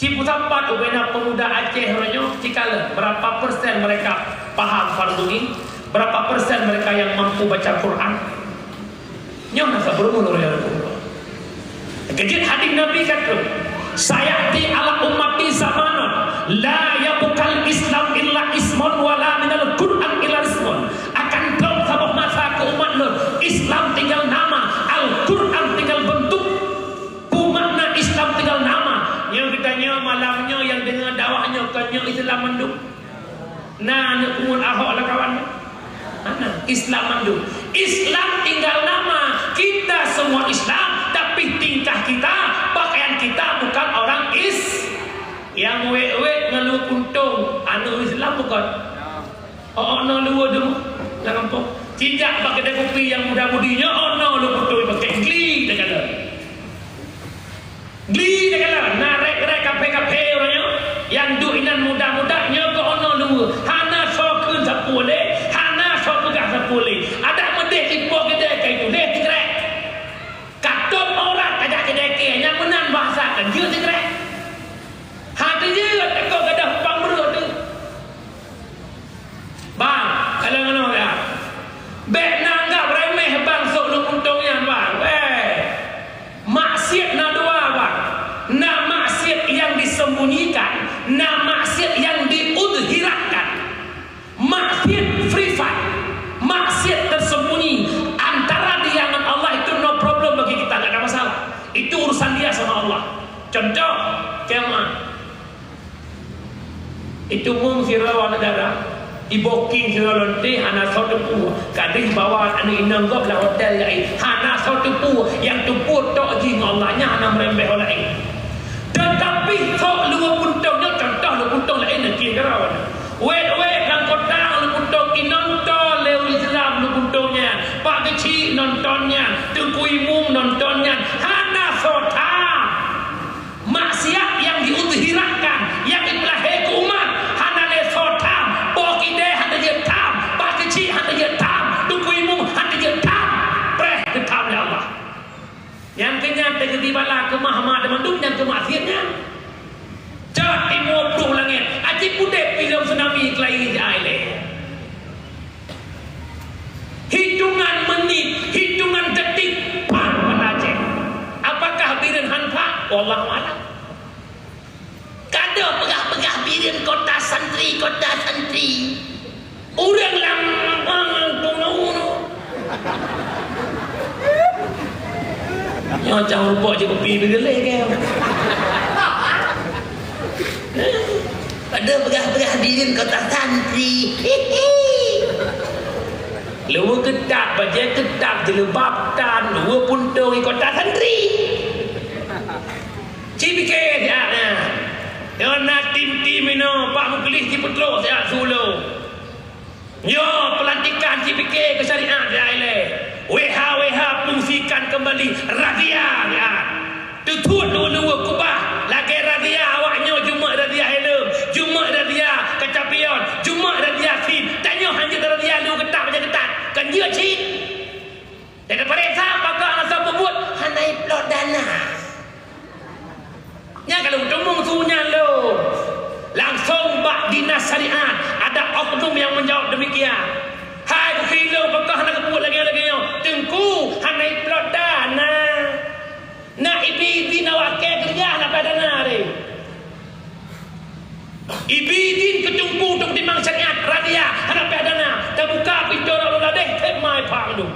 Cipeusampat ubena pemuda Aceh uroe nyoe, cikalon berapa persen mereka paham fardhu ain, berapa persen mereka yang mampu baca Quran. Nyoe na saboh bunoe ya Rasulullah. Keujeuet hadis Nabi kata, "Sayati ala ummati zamanun la yabqal Islam illa ismun wala minal Qur'an illa ismun." Akan trok saboh masa keu umat lôn, Islam tinggal nama, Al-Qur'an tinggal bentuk. Peue makna Islam tinggal nama? Nyoe geutanyoe malam nyoe nyang deungoe dakwah nyoe kon nyoe Islam mandum. Na aneuk pungut Ahok lam kawan nyoe? Hana. Islam mandum. Islam tinggal nama. Kita semua Islam, tapi tingkah kita, pakaian kita bukan orang Is-, nyang wék-wék ngon luweue puntông, aneuk Islam bukon? Oh, oh, no luweue dum lam gampông. Sijak bak keudè kupi nyang muda-mudi nyoe, oh, no luweue puntông, pakai gli teukalon. Gli teukalon, na rek-rek kaphé-kaphé uroe nyoe, nyang duek inan muda-muda nyoe keu ono luweue, hana soe kheun sapeue lé, hana soe peugah sapeue lé. Adak meudeh ipo keudè ka ituléh sikrek. Ka tom aurat tajak keudè kèe, nyang meunan bahasa ka jeuet sikrek. Ha teujeuet, takot gadôh pang breueh teuh. Bang, kalau ngono ya. Bèk na anggap remeh bang sôk luweue puntông nyan bang. Weh. Maksiat na dua bang. Na maksiat yang disembunyikan, na maksiat yang diudhirahkan. Maksiat privat, maksiat tersembunyi antara dia dengan Allah itu no problem bagi kita, nggak ada masalah. Itu urusan dia sama Allah. Contoh, kiamat. Itu mung sidroe aneuk dara, iboking sidroe lonte hana soe teupeu. Kadang bawa aneuk inong gob lam hotel jai, hana soe teupeu, nyang teupeu tok jih ngon Allah nyan na meureumbeh ureueng laén. Teutapi sok luweue puntông nyoe, contoh luweue puntông laén na kieng keudroe. Wét-wét lam kota luweue puntông inonton lé ureueng Islam luweue puntông nyan. Pak Keuchik nonton nyan, Teungku Imum nonton nyan, hana soe tham. Maksiat nyang diuzhirakan, nyang jipeulahé keu umat, hana lé soe tham. Boh kidée hana jeuet tham, Pak Keuchik hana jeuet tham, Teungku Imum hana jeuet tham. Preh geutham lé Allah. Nyang keu nyan teugeudi bala keumah-mah teuma duek nyang keu maksiat nyan. Cok timu ploh langét, aci pudeb pih lom tsunami keulayi jai lé. Hitungan menit, hitungan detik, pat mata cék. Apakah Bireuen han pat? Wallahu a'lam. Ka deuh peugah-peugah Bireuen kota santri, kota santri. Ureueng lam, lam, lam, nyoe cang rupok cit kupi beugeuleh keu. Padahai peugah-peugah Bireuen kota santri. Luweue keutat, bajée keutat, jilbab tan, luweue puntông di kota santri. Ci pike siat nyan. Nyoe na tim-tim inoe, Pak Muklis jipeutrok siat su lôn. Nyoe peulantikan ci pike keu syariat siat ilée. W H W H fungsikan kembali razia siat. Teuthot luweue-luweue kubah lagée razia awak nyoe, jumeuet razia helm, jumeuet razia kaca pion, jumeuet razia sim. Tanyoe hanjeuet razia luweue keutat, bajée keutat. Kan jeuet cit. Jadi pareksa apakah masa peubuet hana iplot dana. Nyan ka lôn teumeung su nyan lôn. Langsong bak dinas syariat, ada oknum nyang menjawab demikian. Hai bukri lôn, apakah hana geupeubuet lagée-lagée nyoe? Teungku, hana iplot dana. Na ibi-ibi na wakée keureuja hana payah dana deh. Ibi idin keu teungku untuk timang syariat, razia, hana payah dana, tabuka pintoe rot lom ladeh, thép mai phang dum.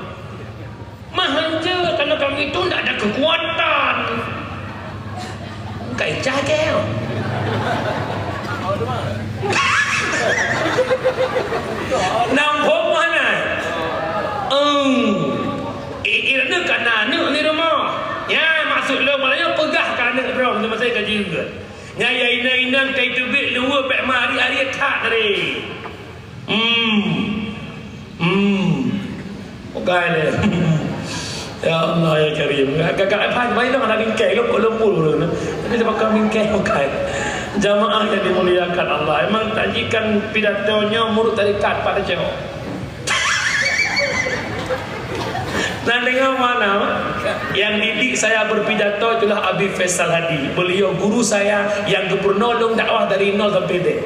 Mah hanjeuet, karena kami itu ndak ada kekuatan. Kai cah keu. Nam phom mana? Eng. Ih, ih, na kana aneuk di rumoh. Nyan maksud lôn, maknanya peugah keu aneuk droe, masa ka jeuet. Nyan ya inong-inong tai teubiet luweue bék mari-ari that tadi. Hmm. Hmm. Oke lé. Ya Allah ya Karim. Agak-agak apa bayi dah nak bingkai lo lo pun. Tapi sebab kau bingkai oke. Jamaah yang dimuliakan Allah, emang tajikan pidatonya murid tarikat pada cewek. Nah, dengar mana? Yang didik saya berpidato itulah Habib Faisal Hadi. Beliau guru saya yang gubernur lôn dakwah dari nol sampai dek.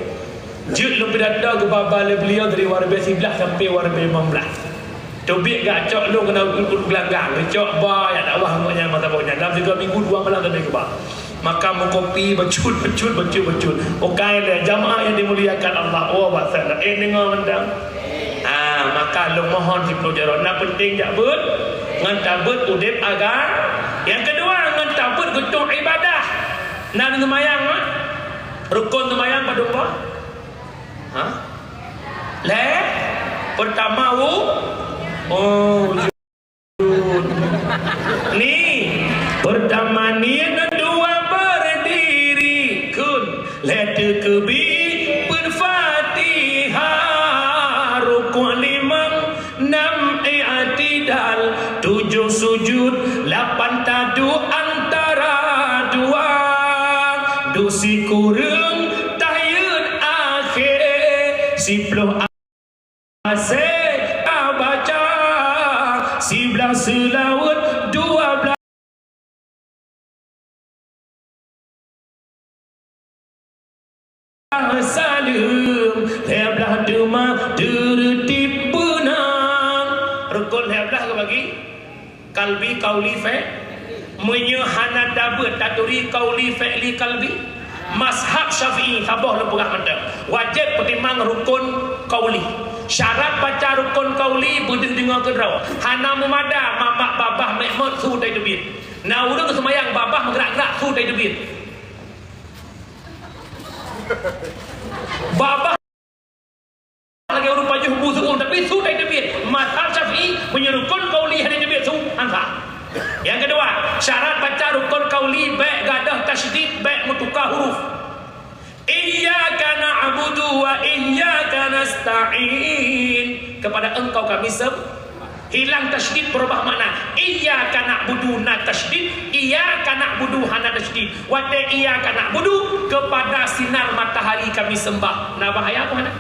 Jeuet lôn pidato geubaba lé beliau dari warbe siblah sampai warbe limong blah. Teubiet gak cok lôn keunan u-, u-, gelanggang, geucok ba, jak dakwah ngon nyan masa boh nyan. Dalam tiga minggu dua malam sampai geuba. Makan meukopi, bacut, bacut, bacut, bacut. Oke lé, jamaah yang dimuliakan Allah. Oh, bahasa dah. Eh, dengar mantap. Ah, maka lôn mohon siplôh jaroe. Nah, penting jak beuet. Ngon tabeuet udeb agam. Yang kedua, ngon tabeuet geutueng ibadah. Nah, seumayang, ah. Rukon seumayang padum boh? Ha? Lhée? Pertama wu-, oh, wujud. Ni, pertama niet, dua berdiri, kun, lhée teukeubiet, berfatihah, rukuk limong, nam i'tidal, tujoh sujud, lapan taduek antara dua, duek sikureueng tahiyat akhé, siplôh asé tabaca, siblah seulaweuet, dua blah saleuem, lhée blah teuma teureutib beuna. Rukon lhée blah geubagi, kalbi, kauli, fe-, meunyoe hana tabeuet taturi kauli, fe'li, kalbi, mazhab Syafi'i saboh lôn peugah mantong, wajéb peutimang rukon kauli. Syarat baca rukon kauli beudeuh deungoe keudroe. Hana meumada mamak babah mek mot su tai teubiet. Na ureuëng seumayang babah meugerak-gerak su tai teubiet. Babah lagée ureuëng pajoh bu seuuem, tapi su tai teubiet. Mazhab Syafi'i meunyoe rukon kauli hana teubiet su, han sah. Nyang keudua, Syarat baca rukun qauli, bèk gadôh tasydid, bèk meutuka huruf. Iyyaka na'budu wa iyyaka nasta'in. Kepada Engkau kami sem-, hilang tasydid, berubah makna. Iyyaka na'budu na tasydid, iyyaka na'budu hana tasydid. Watèe iyyaka na'budu, kepada sinar matahari kami sembah. Na bahaya apa hana?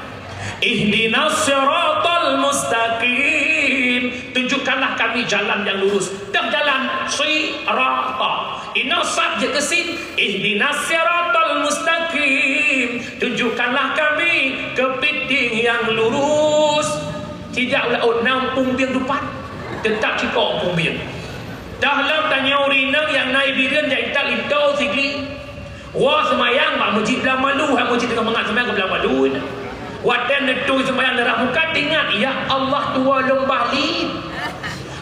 Ihdinas siratal mustaqim. Tunjukkanlah kami jalan yang lurus. Dah jalan, sirata. Inoe sad jeuet keu sin. Ihdinas siratal mustaqim. Tunjukkanlah kami kepiting yang lurus. Sijak laôt na umpung bieng dupat. Teutap ciko umpung bieng. Dah lom tanyoe ureueng inong nyang na i Bireuen jak intat linto sigli. Woe seumayang bak meuseujid blang malu, hai meuseujid teungoh mangat seumayang keu blang malu. Watèe neutôi seumayang neurah muka, teuingat, "Ya Allah, tuwoe lôn bah lip.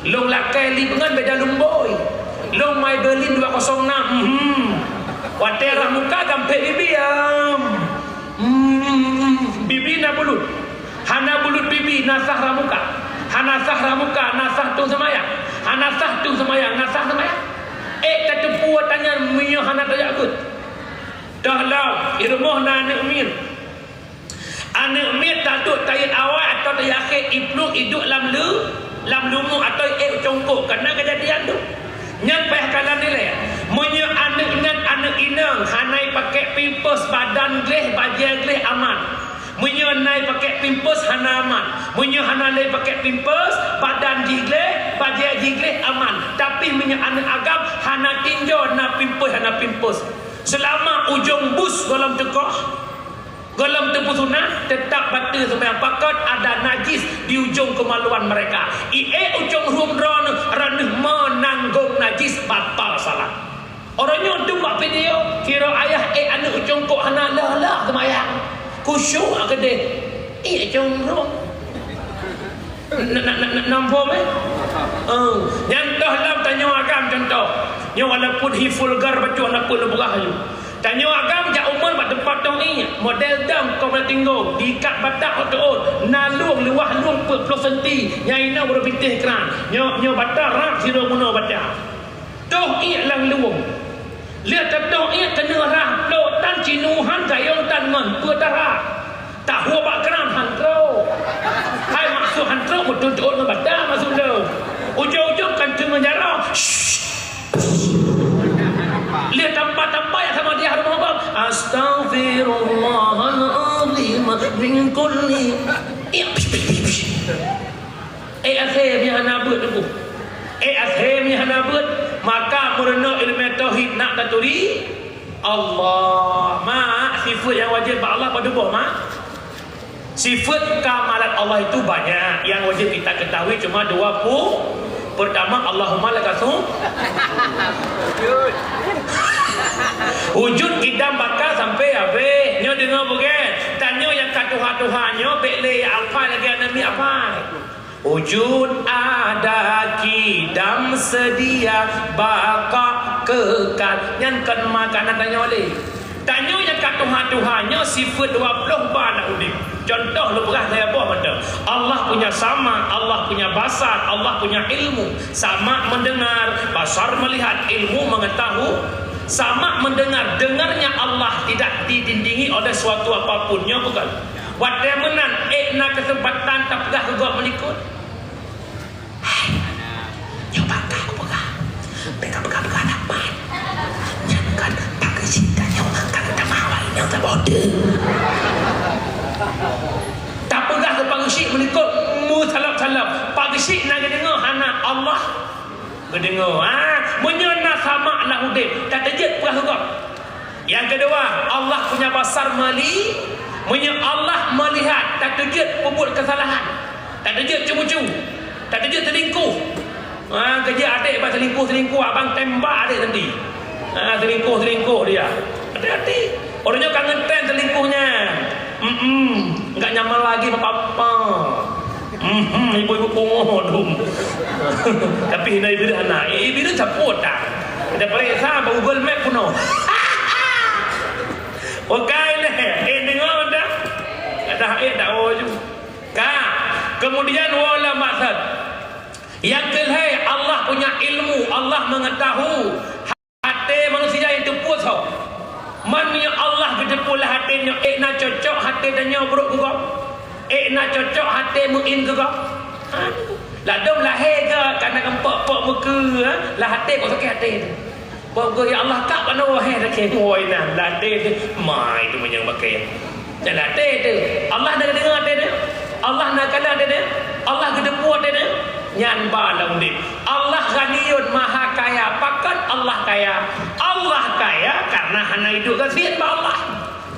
Lôn lakèe lip ngon beda lumbôi. Lôn Maybelline dua kosong enam." Hmm. Watèe rah muka gampék bibi, am. Hmm. Bibi na bulut. Hana bulut bibi, na sah rah muka. Hana sah rah muka, na sah tueng seumayang. Hana sah tueng seumayang, na sah seumayang. Ék tateupeue tanyan meunyoe hana tajak beuet. Dah lom, i rumoh na aneuk miet. Aneuk miet taduek tayet awai atawa tayet akhé, iplueng iduek lam lu-, lam lumu atawa ék congkok, ka na keujadian tu. Nyan payah kalon ilèe. Meunyoe aneuk nyan aneuk inong, hana ipakèk pampers, badan gleh, bajèe gleh, aman. Meunyoe na ipakèk pampers, hana aman. Meunyoe hana lé pakèk pampers, badan jih gleh, bajèe jih gleh, aman. Tapi meunyoe aneuk agam, hana tinjau na pampers, hana pampers. Seulama ujong bus gohlom teukoh, gohlom teupeusunat, teutap bateue seumayang, pakon ada najis di ujong keumaluan mereka. I ék ujong rhueng droeneuh, droeneuh meunanggong najis, batal salat. Uroe nyoe dum bak video, sidroe ayah ék aneuk congkok hana lheueh-lheueh seumayang. Khusyuk keudéh. Ék congkok. Na, na, na, na, nampak, eh? Eh, nyan toh lom tanyoe agam contoh. Nyoe walaupun hi vulgar bacut hana peue lôn peugah laju. Tanyoe agam jak umur bak teumpat tong ié, model dam kong na tinggong, diikat batang ot-ot, na lueng luwah lueng peuet ploh senti, nyang inoe baru piteh kran. Nyoe, nyoe batang rab sidroe bunoe batang. Toh ié lam lueng. Lheueh tatoh ié keuneuk rhah, plôk tan cinuhan gayong tan ngon peue tarhah. Tahue bak kran han trôk. Hai maksud han trôk, meututot ngon bata maksud lôn. Ujong-ujong kan teungoh jaroe. Lheueh tampa-tampa nyang sama di rumoh bang. Astaghfirullahalazim min kulli. Ié, pish, pish, pish, pish. Ék asèe meuhana beuet teungku. Ék asèe meuhana beuet, maka meurunoe ileumèe tauhid nak taturi Allah. Mak, sifeut nyang wajéb bak Allah padum boh, mak? Sifeut kamalat Allah itu banyak, yang wajib kita ketahui cuma dua puluh. Pertama, Allahumma lakasum. Wujud, kidam, baka sampai habéh. Nyoe deungoe bukan? Tanyoe nyang ka tuha-tuha nyoe, bèk lé hafai lagèe aneuk miet hafai. Wujud, ada, kidam, sedia, baqa, kekal. Nyan kon makanan tanyoe lé. Tanyoe nyang ka tuha-tuha nyoe sifeut dua ploh ba na udép. Contoh lôn peugah lhèe boh mantong. Allah punya sama, Allah punya basar, Allah punya ilmu. Sama mendengar, basar melihat, ilmu mengetahui. Sama mendengar, dengarnya Allah tidak didindingi oleh suatu apapun. Nyoe bukan. Watèe meunan, ék na keuseumpatan tapeugah keu gob meulikot. Hai, nyoe bak ka kupeugah. Bèk kapeugah-peugah dapat. Nyan kan Pak Geuchik tanyoe ka geutamah awak inong saboh teuk. Tapeugah keu Pak Geuchik meulikot meusalab-salab. Pak Geuchik na geudeungoe hana Allah geudeungoe. Ha, meunyoe na sama lam udép, tateujeuet peugah keu gob. Yang kedua, Allah punya basar meli-, meunyoe Allah meulihat, tateujeuet peubuet keusalahan, tateujeuet ceumeucue, tateujeuet selingkuh. Ha, keujeuet adék bak selingkuh-selingkuh, abang tembak adék nanti. Ha, selingkuh-selingkuh dia. Hati-hati. Orang nyoe ka ngeutren selingkuh nyan. Mm-mm. Enggak nyaman lagi, papa. Mhm, ibu-ibu pungo dum. Tapi hina Iblih hana. Iblih sapeue tak? Ada periksa bak Google Map peunoh. Okai leh. Eh, deungoe dah. Dah, eh, dak woe ju. Ka. Kemudian woe lam maksud. Nyang keu lhèe, Allah punya ilmu, Allah mengetahui. Até manusia nyang teupeue soe. Man meunyoe Allah geuteupeue lam até nyoe, ék na cocok até tanyoe brok keu gob? Ék na cocok até meu'én keu gob? Ladôm lahé ka, ka na geumpok-pok meukeue, ha? Lam até kok sakét até teuh. Pok keu, "Ya Allah, kak bak na woe hé sakét." Woi na, lam até teuh. Mai teuh meunyoe bakée. Nyan até teuh. Allah na geudeungoe até teuh. Allah na kalon até teuh. Allah geuteupeue até teuh. Nyan ba lam udép. Allah Ghaniyun, Maha Kaya. Pakon Allah kaya? Allah kaya karena hana iduek gasien bak Allah.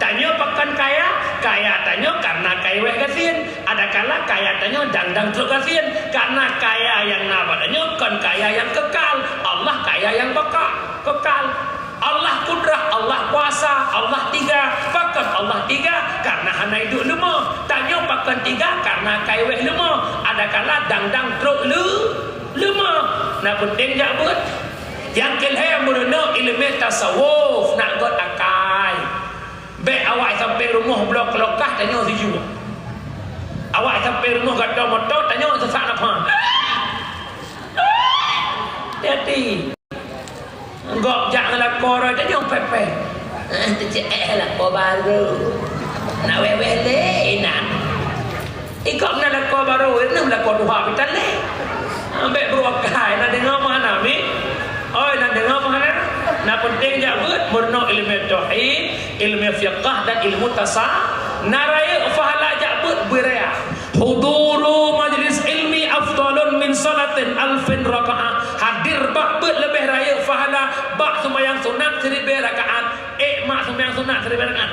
Tanyoe pakon kaya? Kaya tanyoe karena kaiweh gasien. Adakala kaya tanyoe dang-dang trok gasien. Karena kaya nyang na bak tanyoe kon kaya nyang kekal. Allah kaya nyang baka, kekal. Allah kudrah, Allah kuasa, Allah tiga. Pakon Allah tiga? Karena hana iduek leumô. Tanyoe pakon tiga? Karena kaiweh leumô. Adakala dang-dang trok leu-, leumô. Na peunteng jak beuet. Nyang keu lhèe meurunoe ileumèe tasawuf, nak göt akai. Bèk awak sampai rumoh bloe keulokah tanyoe sijua. Awak sampai rumoh gadoh moto tanyoe seusak nafah. Hati-hati. Gob jak ngon lakoe roh tanyoe pèh-pèh. Eh, teucék eh lakoe barô. Na wèh-wèh lé inan. Ikok na lakoe barô, na lakoe tuha pih talèh. Ambek beureuakai, na deungoe meuhana, mi? Oi, na deungoe meuhana? Na peunteng jak beuet, meurunoe ileumèe tauhid, ileumèe fiqah dan ilmu tasa-, na rayeuk pahala jak beuet beuraya. Huduru majlis ilmi afdalun min salatin alfin rakaah. Hadir bak beuet leubeh rayeuk pahala bak seumayang sunat siribèe rakaat. Ék mak seumayang sunat siribèe rakaat.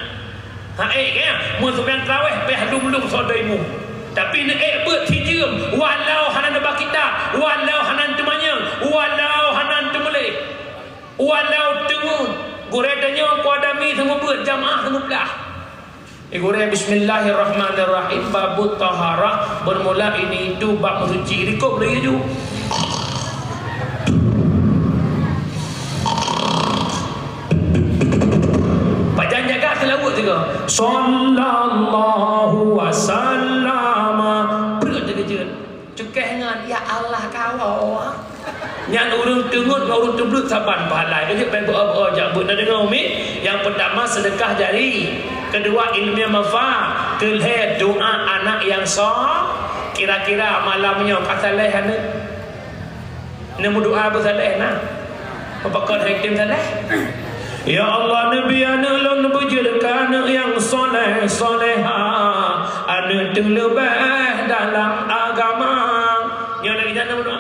Ha, ék, ya? Meuseumayang tarawih pih lum-lum soe daimu. Tapi neuék beuet sijeuem, walau hana neuba kitab, walau hana teumanyong, walau hana teumuléh, walau teungeut. Gurèe tanyoe keu adami seumeubeuet, jamaah seumeublah. Eh, gurèe, bismillahirrahmanirrahim. Babut taharah, bermula ini itu bab meusuci. Likot lagi ju. Pajan jaga seulaweuet sigoe. Sallallahu wasallama. Breuet teukeujot. Cukéh ngon, "Ya Allah, kawoe." Nyan ureueng teungeut ngon ureueng teubleuet saban pahala. Keujeuet péng beu-o-beu-o jak beuet na deungoe umi. Nyang peutama sedekah jari. Keudua ileumèe manfaat. Keulhèe doa anak nyang so-, kira-kira malam nyoe ka saleh aneuk. Neumeudoa beusaleh na. Pakon hai tem saleh? Ya Allah, neubi aneuk lôn neubeujeuet keu aneuk nyang saleh, salehah, aneuk teuleubeh dalam agama. Nyoe lagèe nyan neumeudoa.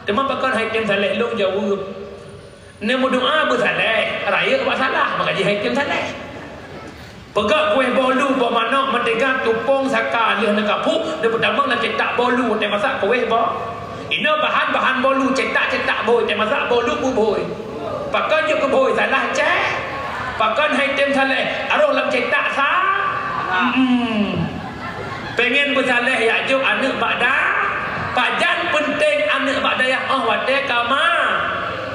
Teuma pakon hai tem saleh lôn jaweueb. Neumeudoa beusaleh, rayeuk bak salah, maka jih hai tem saleh. Peugah kuéh boh lu, boh manok, meuteuga tupông saka lheueh neukapuk, neupeutamong lam cetak boh lu, teumasak kuéh boh. Inoe bahan-bahan boh lu, cetak-cetak bhôi, teumasak boh lu beubhôi. Pakon jeuet beubhôi, salah cèt. Pakon hai tem saleh, aroh lam cetak sa-, hmm. Pengen beusaleh jak jok aneuk bak da-, pajan peunteng aneuk bak dayah 'oh watèe ka ma-,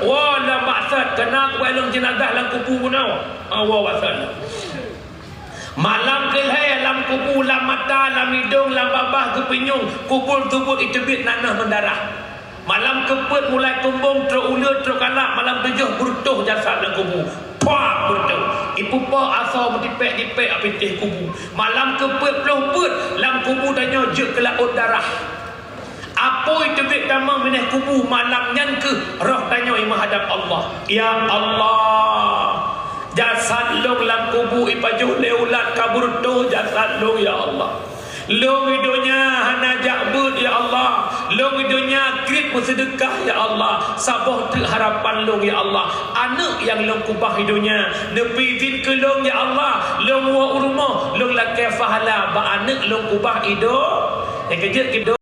woe lam baksot, keunan kuéh lôn jeunazah lam kubu bunoe. Awoe wasan. Malam keulhèe lam kubu, lam mata, lam idông, lam babah geupeunyueng, kubur teubiet iteubiet nanoh meudarah. Malam keupeuet mulai kumbông trok uleue trok kalak, malam tujoh beureutoh jasad lam kubu. Pah beureutoh. Ipupo asoe meutipék-tipék bak pintoe kubu. Malam keupeuet ploh peuet lam kubu tanyoe jeuet keu laôt darah. Apui teubiet tamong binéh kubu, malam nyan keuh roh tanyoe imeuhadab Allah. Ya Allah, jasad lôn lam kubu ipajoh lé ulat ka beureutoh jasad lôn, ya Allah. Lôn i donya hana jak beuet, ya Allah. Lôn i donya kriet meuseudeukah, ya Allah. Saboh teuk harapan lôn, ya Allah. Aneuk nyang lôn keubah i donya, neupeuidhin keu lôn, ya Allah. Lôn woe u rumoh, lôn lakèe pahala bak aneuk lôn keubah i do-, nyang keujeuet keu do-,